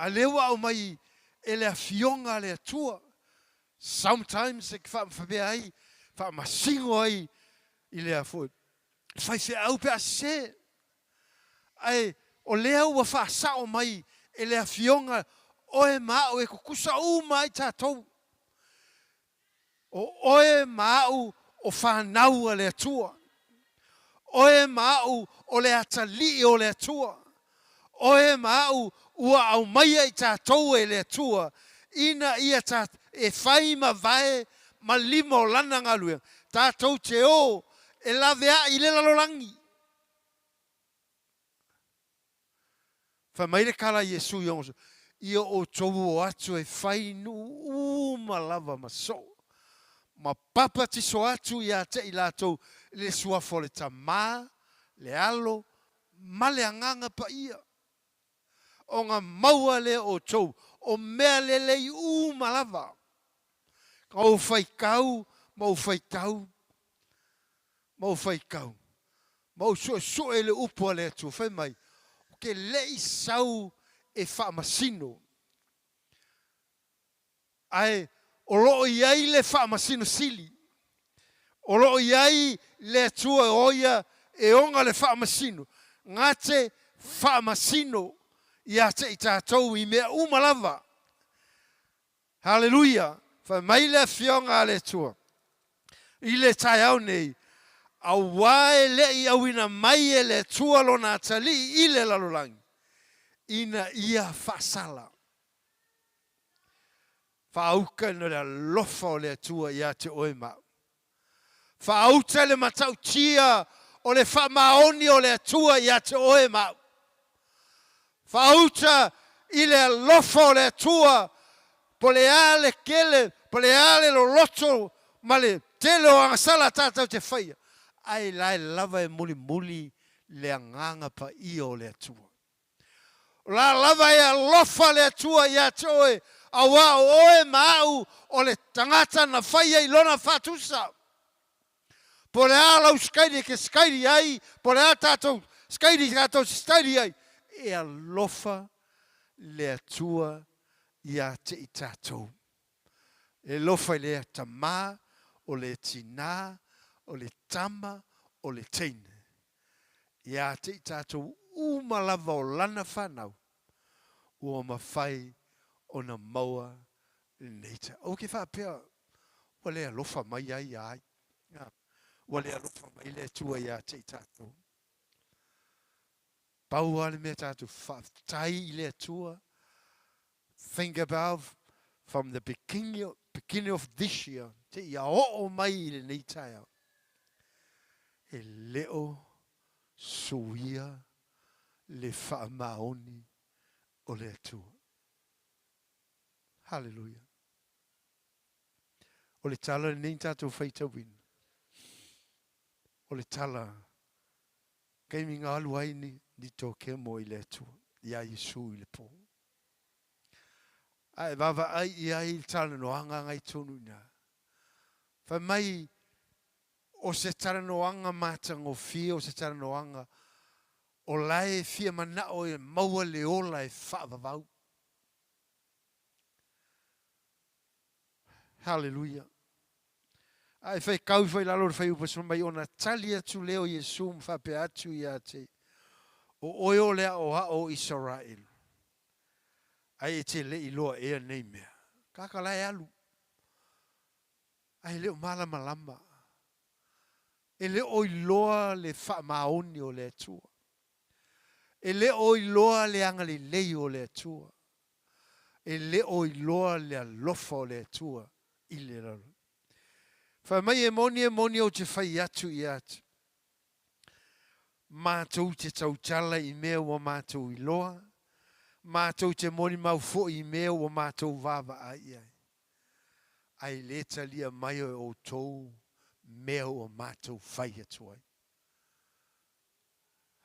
A lea ua aumai e le Afioga a le Atua, sometimes e faapea ai, faamasino ai i le a foi, faifeau pe a sese. Ae o lea ua faasao mai e le Afioga oe ma au e tutusa uma ai tatou. O oe ma au o fanau a le Atua. Oe ma au o le atalii o le Atua. Oe ma au ua aumaia i tatou e le Atua ina ia ta e fai ma vae ma lima o Lana galuega, tatou te o e laveai i le lalolagi. Fai mai le tala a Iesu i ona Ia outou o atu e fai nuu uma lava ma soo, ma papatiso atu ia te i latou i le suafa o le Tama, le Alo, ma le Agaga Paia. Ona maua lea outou o mea lelei uma lava, ka ou faitau ma ou faitau ma ou faitau, ma ou suesue i le upu a le Atua, fai mai, Ou te le i sau e faamasino, ae o lo o i ai le Faamasino Sili, o lo o i ai le Atua o ia e ona le faamasino, na te faamasino ia te i tatou i mea uma lava. Haleluia! Fai mai le Afioga a le Atua i le taeao nei, Auā e le i auina mai e le Atua Lona atalii i le lalolagi, ina ia faasala. Faauka ina le alofa o le Atua ia te oe ma au. Faauta le matautia o le faamaoni o le Atua ia te oe ma au. Faauta i le alofa o le Atua, po le a le kele, po le a le loloto ma le tele o agasala tatou te faia, ae la e lava e mulimuli le agaga paia o le Atua. O la lava e alofa le Atua ia te oe, auā o oe ma au o le tagata na faia i Lona faatusa. Po o le a lau sikaili e te sikaili ai, po o le a tatou sikaili tatou te sikaili ai, e alofa le Atua ia te i tatou. E alofa i le Tama, o le Tina, o le Tama, o le Teine. Ia te i tatou uma lava o Lana fanau, ua mafai ona maua lenei ta. Ou te faapea, ua le alofa mai ai ia ai. Ua le alofa mai le Atua ia te i tatou. Pau lava le mea tatou faafetai i le Atua, think about from the beginning, beginning of this year, te ia oo mai i lenei taeao, e le o suia le faamaoni o le Atua. Haleluia. O le tala lenei na tatou faitauina, o le tala taimi na alu ai ni, ni tokemo i le Atua, iā Iesu i le pō. A e vaavaai i ai i le talanoaga na i tonu i ina, fai mai o se talanoaga matagofie, o se talanoaga o la e fia manao e maua le ola e faavavau. Haleluia. A e faitau ifo i lalo o le fuaiupu fai mai ona tali atu lea o Iesu ma faapea atu ia te, O oe o le aoao o Isaraelu, ae e te le i loa ea nei mea. Kaka la e alu, ae le o malamalama, e le o iloa le faamaoni o le Atua. E le o iloa le agalelei o le Atua. E le o iloa le alofa o le Atua i le lalolagi. Fai mai e moni e moni ou te fai atu ia atu. Matou te tautala i mea ua matou iloa, matou te molimau foi i mea ua matou vaavaai i ai, ae le talia mai e outou mea ua matou fai atu ai.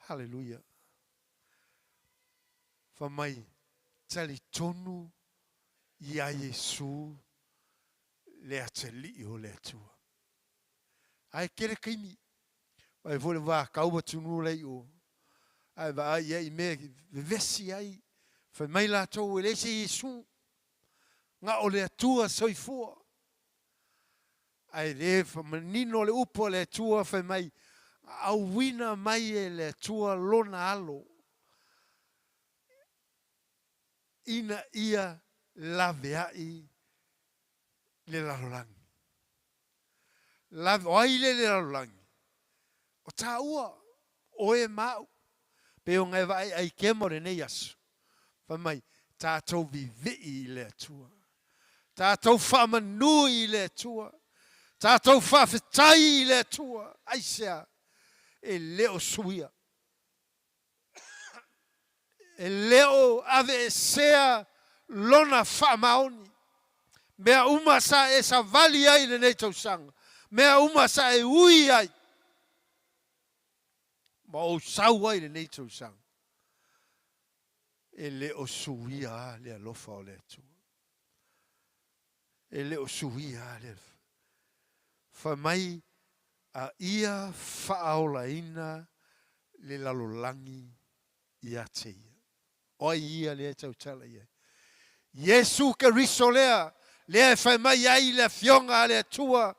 Haleluia! Fai mai, talitonu iā Iesu le atalii o le Atua. Ae tele taimi, vaai foi le va tau atunuu la i o, ae vaai i ai i mea e vevesi ai, fai mai latou e leai se Iesu, na o le Atua soifua. Ae le manino le upu a le Atua fai mai, auina mai e le Atua lona alo ina ia laveai le lalolagi. Lave, o ai lea i le lalolagi? O tāua, oe ma au. Pei ona e vaai aikema o lenei aso, fai mai, tatou vivii i le Atua. Tatou faamanu i le Atua. Tatou faafetai i le Atua. Aisea? E le o suia. E le o aveesea lona faamaoni. Mea uma sa e savali ai i lenei tausaga, mea uma sa e ui ai ma ou sau ai i lenei tausaga, e le o suia lava le alofa o le Atua. E le o suia lava le alofa. Fai mai a ia faaolaina le lalolagi ia te ia. O ai ia lea e tautala i ai? Iesu Keriso lea, lea e fai mai ai le Afioga a le Atua,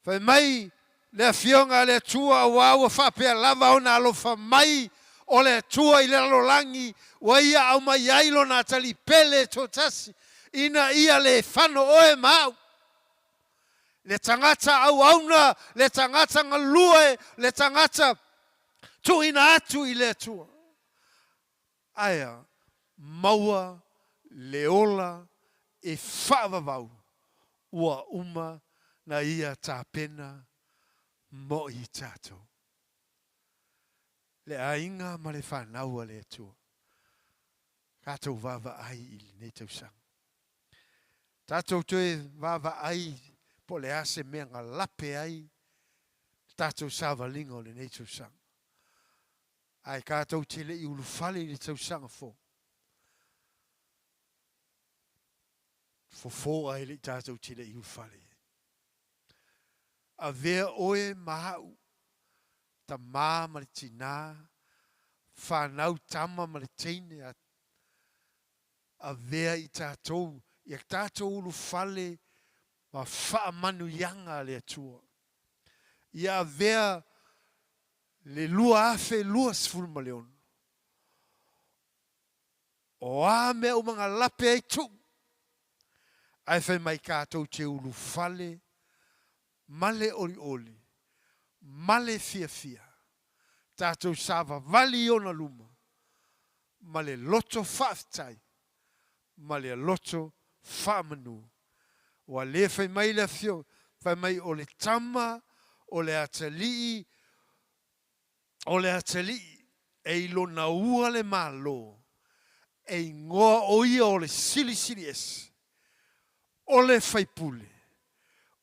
fai mai le Afioga a le Atua, auā ua faapea lava ona alofa mai o le Atua i le lalolagi, ua ia aumai ai Lona atalii pele e toatasi, ina ia le fano oe ma au. Le tagata auauna, le tagata galue, le tagata tuuina atu i le Atua. Aea, maua le ola e faavavau ua uma na ia tapena mo i tatou. Le aiga ma le fanau a le Atua, tatou vaavaai i lenei tausaga. Tatou toe vaavaai po o le a se mea na lape ai le tatou savaliga o lenei tausaga. Ae tatou te le i ulufale i le tausaga fou. Fofo ae le i tatou te le i ulufale i ai. Avea oe ma au, tamā ma le tinā, fanau tama ma le teine, a avea i tatou ia tatou ulufale ma faamanuiaga a le Atua. Ia avea le 2026. O a mea uma na lape ai tuu, ae fai mai tatou te ulufale ma le olioli ma le fiafia, tatou savavali i ona luma ma le loto faafetai ma le loto faamanu. Ua le fai mai le afioga, fai mai o le tama o le atalii, o le atalii e i lona ua le Malo, e igoa o ia o le Silisili Ese, o le Faipule,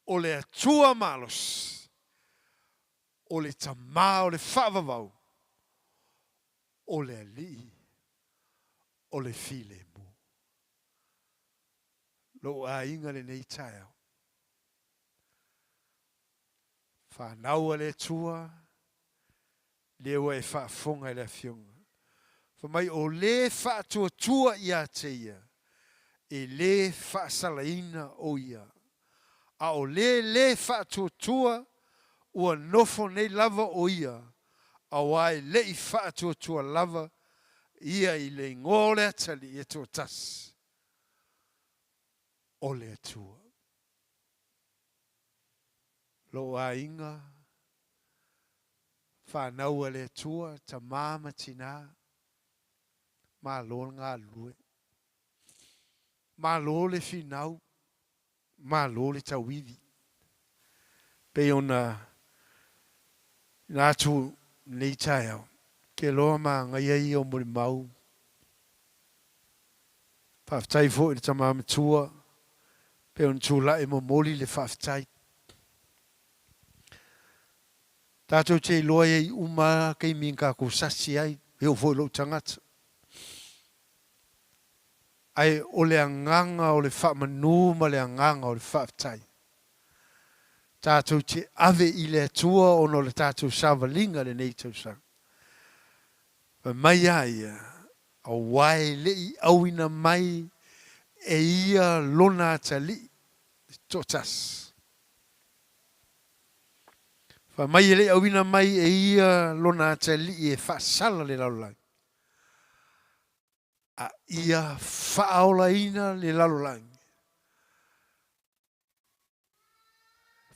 o le Atua malosi, o le Tamā o le Faavavau, o le Alii o le Filemu. Lou aiga lenei taeao. Fanau a le Atua, lea ua e faafofoga i le Afioga. Fai mai, o le faatuatua ia te ia, e le faasalaina o ia, a o le lē faatuatua, ua nofo nei lava o ia, auā e leʻi faatuatua lava ia i le igoa o le atalii e toatasi o le Atua. Lou aiga. Fanau a le Atua, tamā ma tinā, malo le galulue. Malo le finau, malo le tauivi. Pei ona ina atu lenei taeao, ke loa magaia ia o molimau. Faafetai foi i le tama matua, pei ona tulai e momoli le faafetai. Tatou te iloa e i ai uma taimi na tatou sasi ai, e oo foi i lou tagata. Ae o le agaga o le faamanu ma le agaga o le faafetai, tatou te ave i le Atua ona o le tatou savaliga i lenei tausaga. Fai mai a ia, aua e le i auina mai e ia lona atalii toatasi. Fai mai e le i auina mai e ia lona atalii e faasala le lalolagi, a ia faaolaina le lalolagi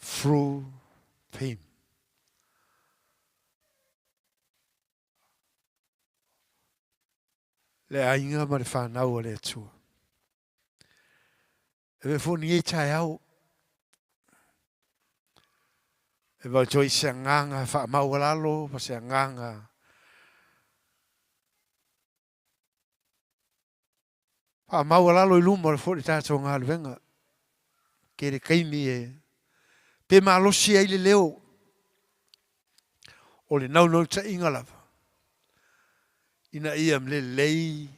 through him. Le aiga ma le fanau a le Atua. E avea foi lenei taeao e vaoto ai se agaga faamaualalo ma se agaga faamaualalo i luma o le foi le tatou galuega. Tele taimi e pe malosi ai le leo o le naunautaiga lava ina ia lelei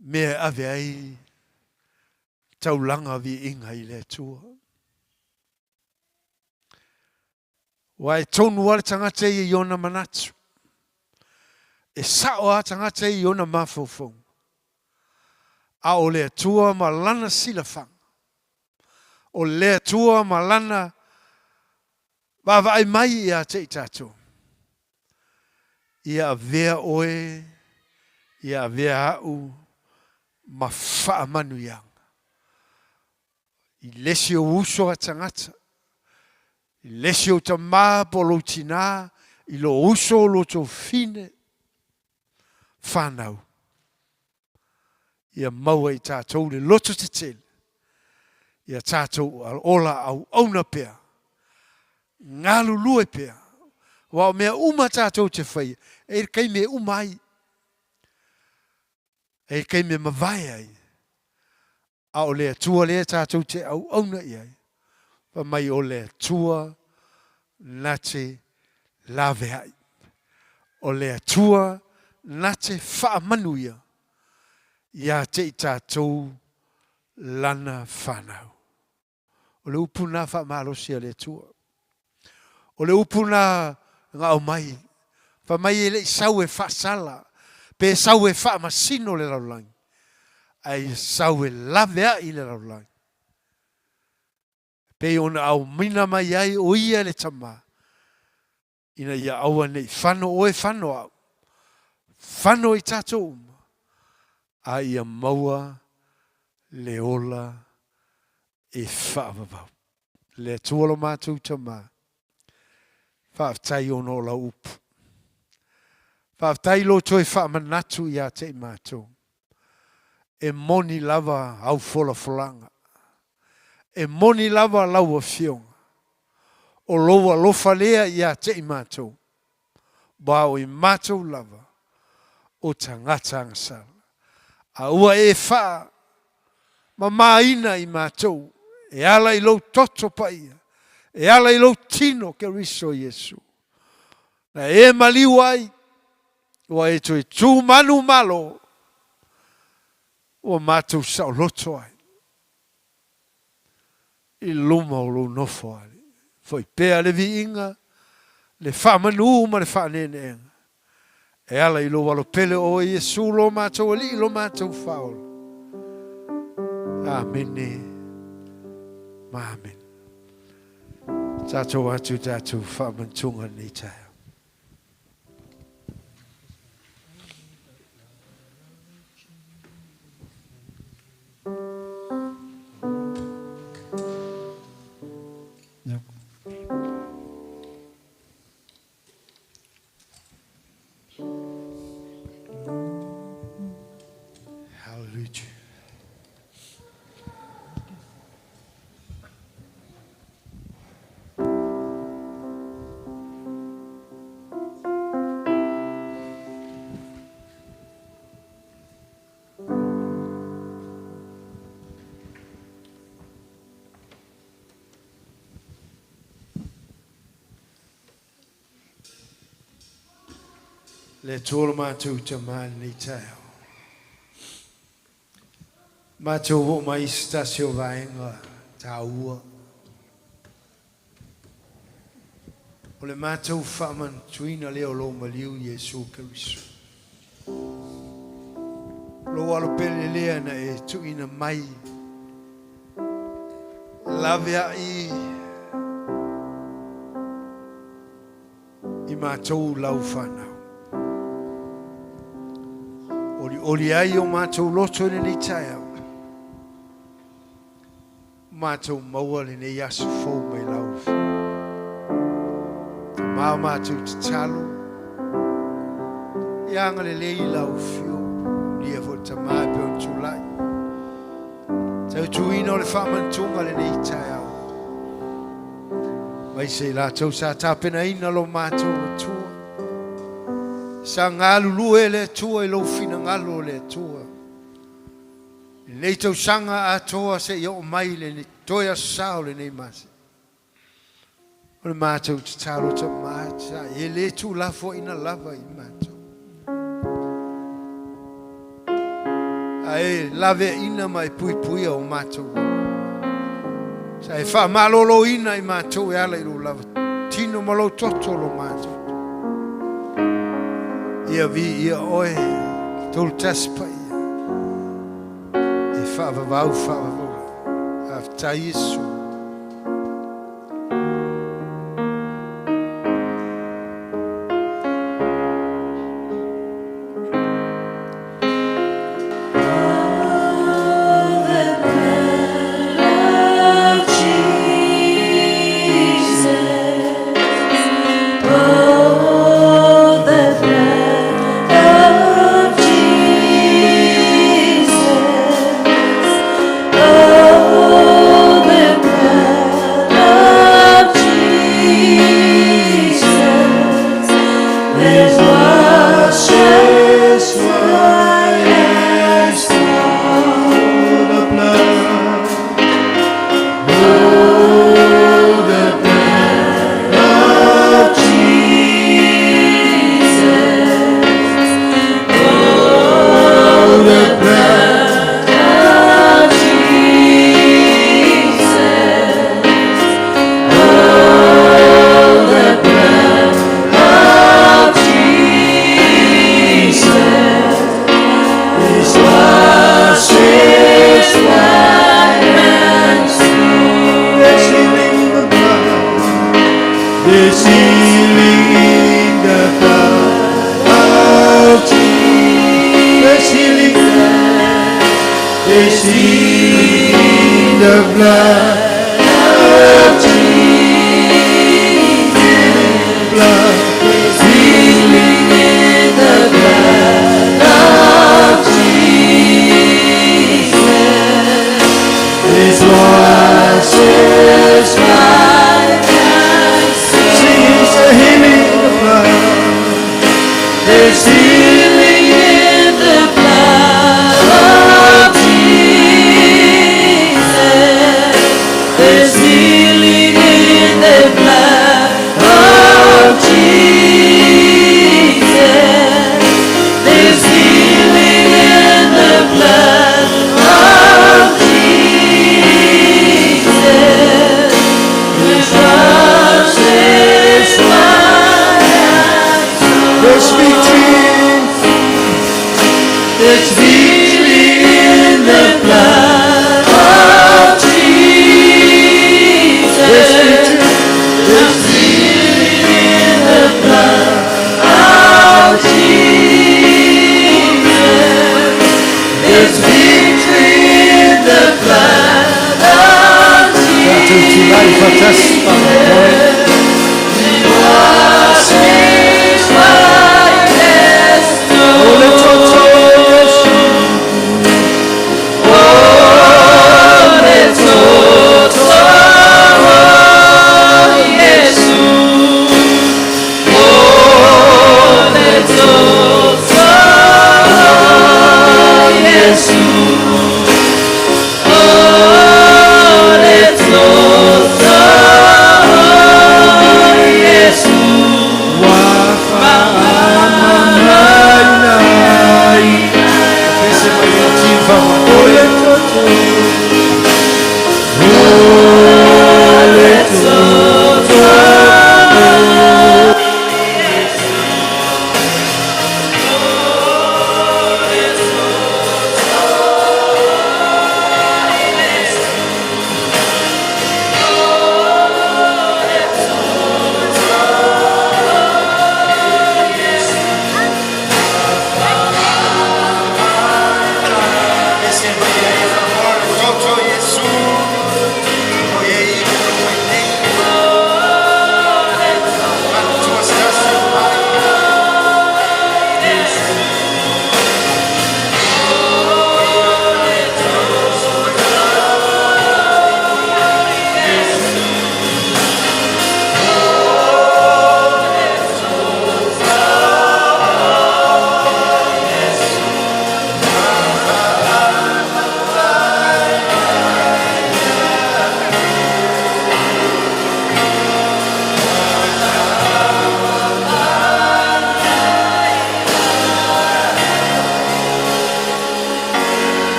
mea e ave ai taulaga viiga i le Atua. Aua e tonu lava le tagata ia i ona manatu, e sao lava tagata ia i ona mafaufauga, a o le Atua ma Lana silafaga, o le Atua ma Lana vaavaai mai ia te i tatou, ia avea oe, ia avea au ma faamanuiaga i le isi ou uso a tagata, i le isi ou tama po o lou tinā, i lou uso o lo outou fine, fanau. Ia maua i tatou le loto tetele, ia tatou ola auauna pea, galulue pea, aua o mea uma tatou te faia, e i ai le taimi e uma ai, e i ai le taimi e mavae ai, a o le Atua lea tatou te auauna i ai, fai mai o le Atua na te laveai, o le Atua na te faamanuia ia te i tatou lana fanau. O le upu lena faamalosi a le Atua. O le upu lena na aumai, fai mai e le i sau e faasala, pe sau e faamasino le lalolagi, ae ia sau e laveai le lalolagi. E pei ona aumaina mai ai o ia le Tama, ina ia aua ne i fano oe fano au, fano i tatou uma, a ia maua le ola e faavavau. Le Atua lo matou Tama, faafetai ona o lau upu. Faafetai lo toe faamanatu ia te i matou. E moni lava au folafolaga. E moni lava lau Afioga. O lou alofa lea ia te i matou, aua o i matou lava o tagata agasala. A ua e faa mamāina i matou e ala i lou toto paia, e ala i lou tino Keriso Iesu, na e maliu ai, ua e toe tu manu malo, ua matou saoloto ai i luma o lou nofo alii. Foi pea le viiga, le faamanū ma le faaneeneega e ala i lou alo pele o oe Iesu lo matou Alii lo matou Faaola. Amene ma amene. Tatou atu tatou faamantuga lenei taeao. Le Atua lo matou Tama i lenei taeao. Matou oo mai i se tasi o vaega taua o le matou faamanatuina lea o lou maliu Iesu Keriso. Lou alo pele lea na e tuuina mai laveai i matou lau fanau. Olioli ai o matou loto i lenei taeao. Matou maua lenei aso fou mai lau Afioga. Tama o matou tatalo, ia agalelei lau Afioga, manuia foi le tama e pei ona tulai. Tautuina o le faamanatuga lenei taeao. Aemaise i latou sa tapenaina lo matou Atua. Sa galulue le Atua i lou finagalo o le Atua. I lenei tausaga atoa seia oo mai le toe aso sa o lenei masina. O le matou tatalo tama, sa e le tuulafoaina lava i matou. Ae laveaina ma e puipuia o matou ola. Sa e faamaloloina i matou e ala i lou lava tino ma lou toto lo matou. Ia viia oe, Tolutasi Paia, e faavavau faavavau lava. Faafetai Iesu. Tatou tulai faatasi faamoemoe. O le toto o Iesu.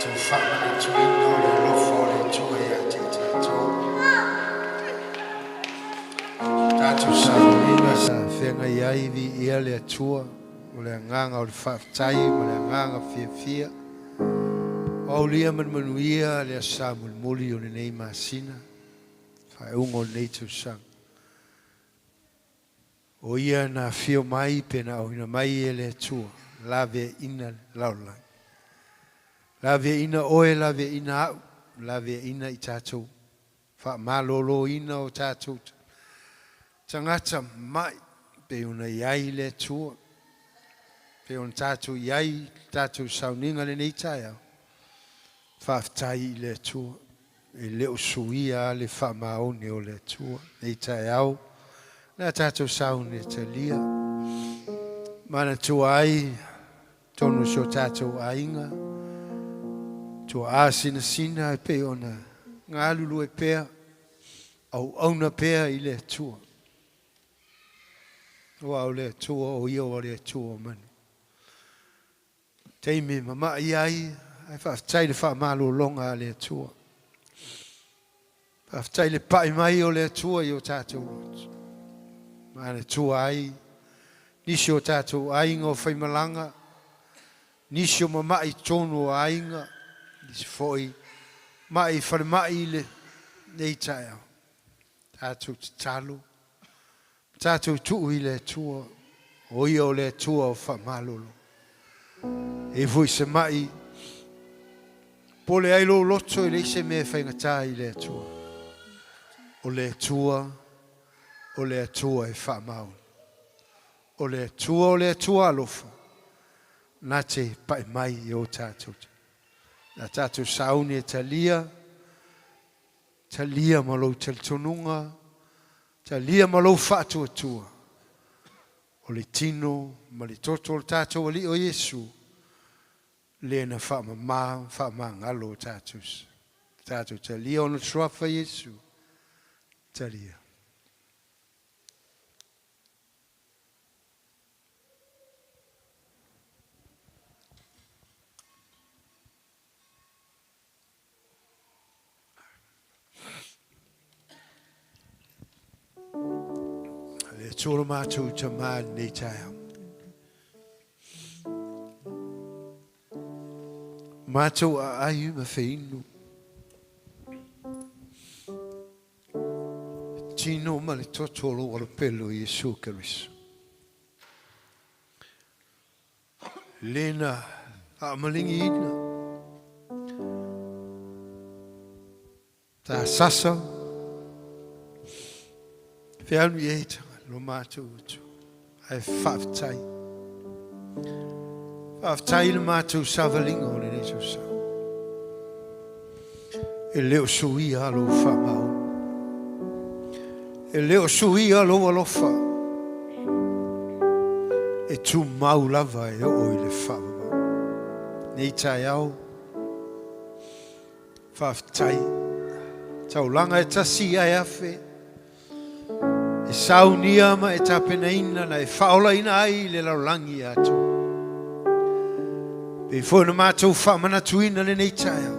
tatou faamanatuina o le alofa o le Atua ia te tatou. Tatou sauniga sa feagai ai viia le Atua o le agaga o le faafetai ma le agaga fiafia. O aulia ma le manuia le aso Sa mulimuli o lenei masina, faaiuga o lenei tausaga. O ia na afio mai pe na auina mai e le Atua, laveaina le lalolagi. Laveaina oe, laveaina au, laveaina i tatou faamaloloina o tatou tagata mai pei ona i ai le Atua, pei ona tatou i ai le tatou sauniga lenei taeao. Faafetai i le Atua, e le o suia le faamaoni o le Atua nei taeao, le a tatou sauni e talia. Manatua ai tonu so tatou aiga, tua asinasina e pei ona galulue pea, auauna pea i le Atua. Aua o le Atua o ia o le Atua o manu. Taimi mama'i ai, ae faafetai le faamalologa a le Atua. Faafetai le pa'i mai o le Atua i o tatou loto. Manatua ai nisi o tatou aiga o faimalaga, nisi o mama'i tonu o aiga, nisi foi ma'i falemai i lenei taeao. Tatou tatalo, tatou tuu i le Atua, o ia o le Atua o faamalolo. E i ai foi se ma'i, pole ai lou loto e leai se mea e faigata i le Atua. O le Atua, o le Atua e faamaoni. O le Atua, o le Atua alofa, na te pa'i mai i o tatou. Na tatou sauni e talia, Talia ma lou talitonuga, talia ma lou faatuatua, o le tino ma le toto o le tatou Alii o Iesu, lea na faamama ma faamagalo o tatou. Tatou talia ona suafa Iesu, talia. Le Atua lo matou Tama i lenei taeao. Matou aai ma feinu. Tino ma le toto o lou alopelo Iesu Keriso. Lena faamalingiina. Ta sasa. Feanu i eita lo mātou atu. Ae faafetai. Faafetai i le mātou savalinga o lenei tausaga. E le o suia lou faamaoni. E le o suia lou alofa. E tumau lava e oo i le faavavau. Nei taeao, faafetai. Taulaga e tasi ae afe. E saunia ma e tapenaina na e faaolaina ai le lalolagi atoa. Pei foi ona matou faamanatuina lenei taeao.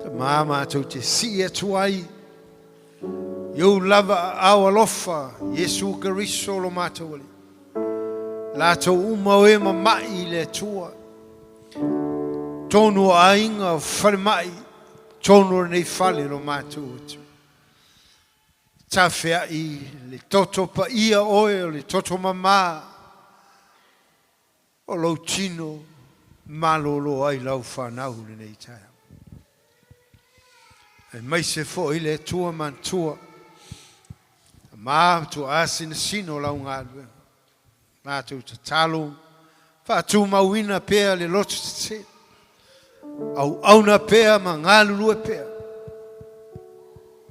Tama matou te sii atu ai i ou lava aao alofa, Iesu Keriso lo matou Alii. Latou uma o e mama'i i le Atua, tonu o aiga o falemai, tonu o lenei fale lo matou Atua. Tafea'i le toto paia oe o le toto mamā o lou tino malolo ai lau fanau lenei taeao. Aemaise foi le Atua manatua, Tama tuaa sinasina o lau galuega. Matou tatalo, faatumauina pea le loto tetele, auauna pea ma galulue pea,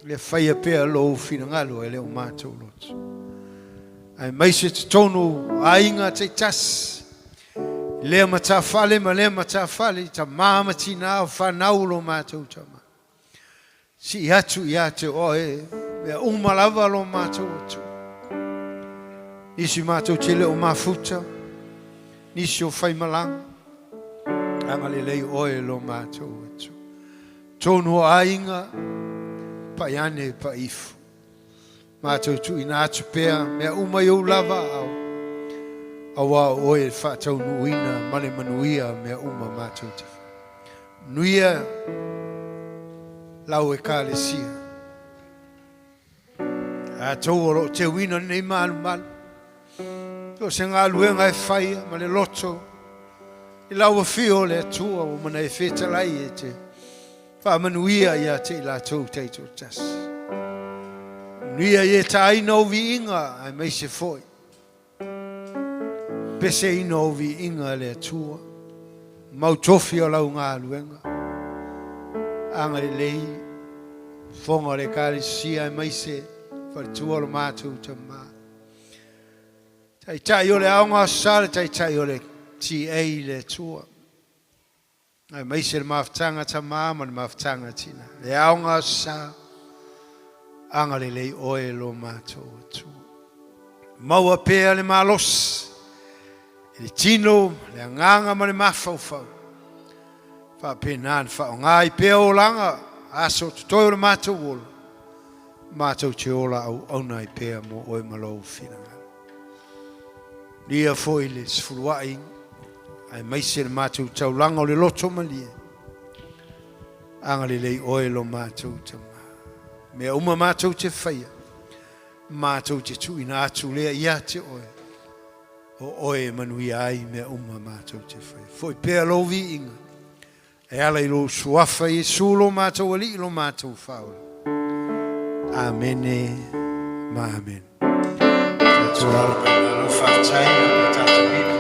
ia faia pea lou finagalo e le o matou loto. Aemaise totonu aiga taitasi, lea matafale ma lea matafale, tama ma tina o fanau lo matou tama. Sii atu ia te oe mea uma lava lo matou Atua. Nisi matou te le o mafuta, nisi o faimalaga. Agalelei oe e lo matou Atua. Tonu o aiga, pai ane pai ifo. Matou tuuina atu pea mea uma i ou lava aao, auā o oe e faataunuuina ma le manuia mea uma matou te fai. Manuia lau Ekalesia. Tatou o lo o teuina lenei malumalu, so o se galuega e faia ma le loto i lau afio o le Atua ua mana e fetalai e te faamanuia ia te i latou taitoatasi. Manuia i e tāina o viiga aemaise foi peseina o viiga e le Atua, mau tofi o lau galuega, agalelei fofoga o le Ekalesia aemaise faletua o lo matou Tama. Taitai o le Aoga Aso Sa, le Taitai o le TA i le Atua, aemaise le mafutaga tama ma le mafutaga tina. Le Aoga Aso Sa, agalelei oe e lo matou Atua. Maua pea le malosi i le tino, le agaga ma le mafaufau. Faapena ona faaaoga ai pea olaga aso totoe o le matou ola, matou te ola auauna ai pea mo oe ma lou finagalo. Lia foi le sefuluai aemaise le matou taulaga o le loto malie. Agalelei oe lo matou Tama. Mea uma matou te faia, matou te tuuina atu lea ia te oe, o oe e manuia ai mea uma matou te faia. Foi pea lou viiga e ala i lou suafa Iesu lo matou Alii lo matou Faaola. Amene ma amene. Tatou alo mai malo faafetai o le tatou ina.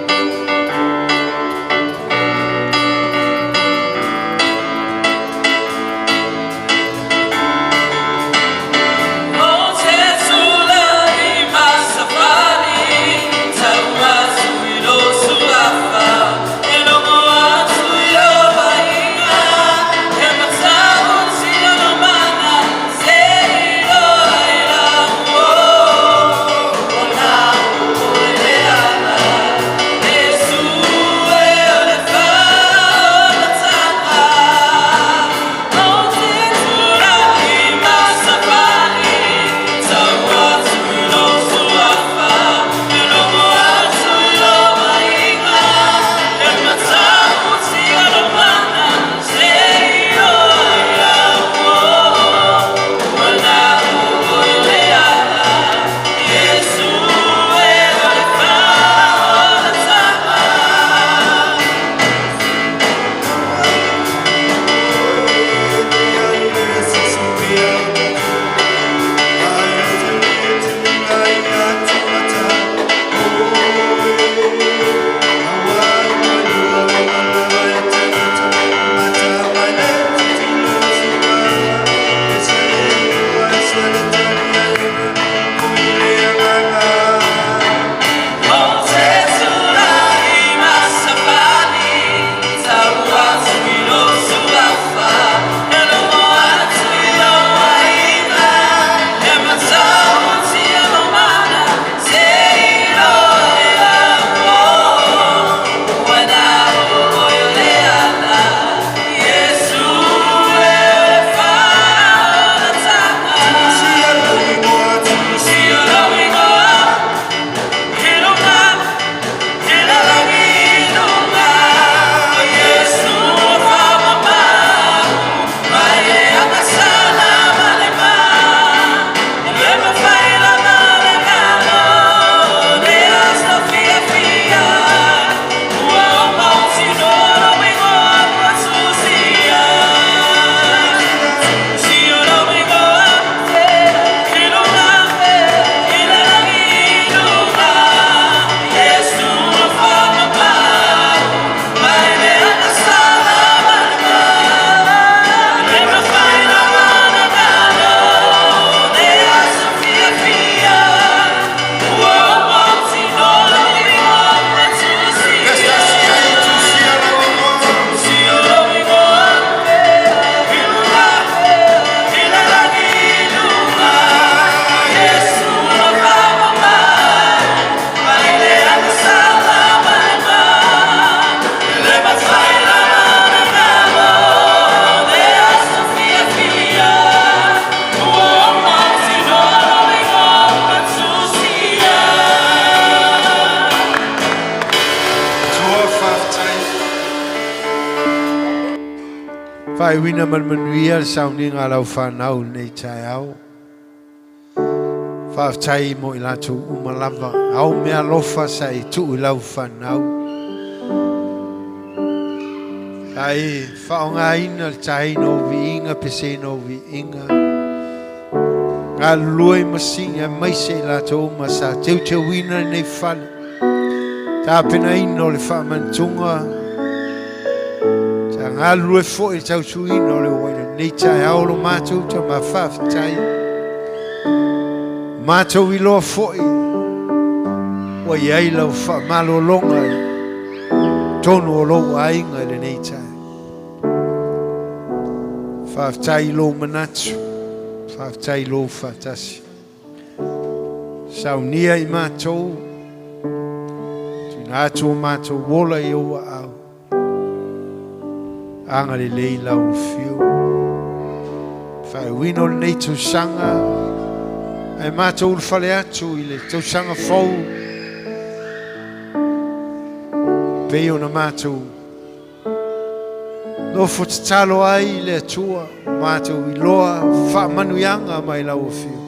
Faaiuina ma le manuia le sauniga a lau fanau i lenei taeao. Faafetai mo i latou uma lava, au meaalofa sa e tuu i lau fanau. Sa e faaaogaina le taina o viiga, peseina o viiga, galulue i masini aemaise i latou uma sa teuteuina lenei fale, tapenaina o le faamanatuga, sa galulue foi i le tautuina o le uaina lenei taeao lo matou tama faafetai. Matou iloa foi ua i ai lau faamalologa i totonu o lou aiga i lenei taeao. Faafetai i lou manatu, faafetai i lou faatasi. Saunia i matou, tuuina atu o matou ola i ou aao. Agalelei lau afio. Faaiuina o lenei tausaga, ae matou ulufale atu i le tausaga fou, pei ona matou nofo tatalo ai i le Atua, matou iloa faamanuiaga mai lau afio.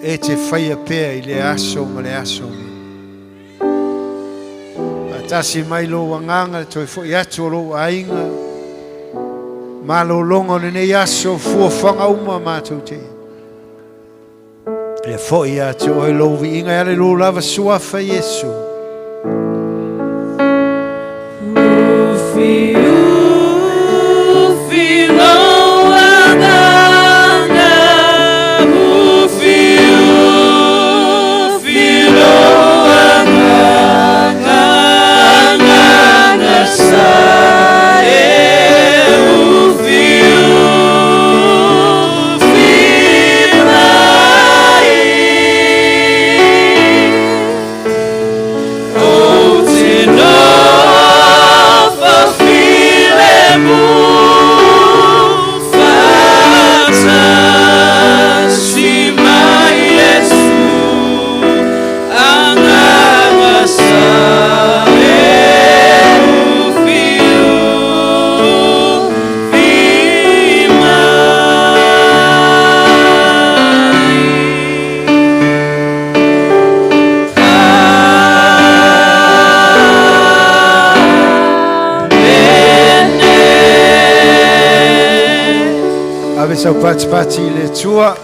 E te faia pea i le aso ma le aso. Faatasi mai lou agaga le toe foi atu o lou aiga. Malologa o lenei aso fuafuaga uma matou te. Ia foi ia te oe lou viiga e ala i lou lava suafa Iesu. Ufi lou agaga, ufi, ufi lou agaga, agaga sa e ufi, ufi mai. Ou te nofo filemu faatasi ma Iesu agaga sa e ufi ufi mai. Amene. Ave sau patipati i le Atua.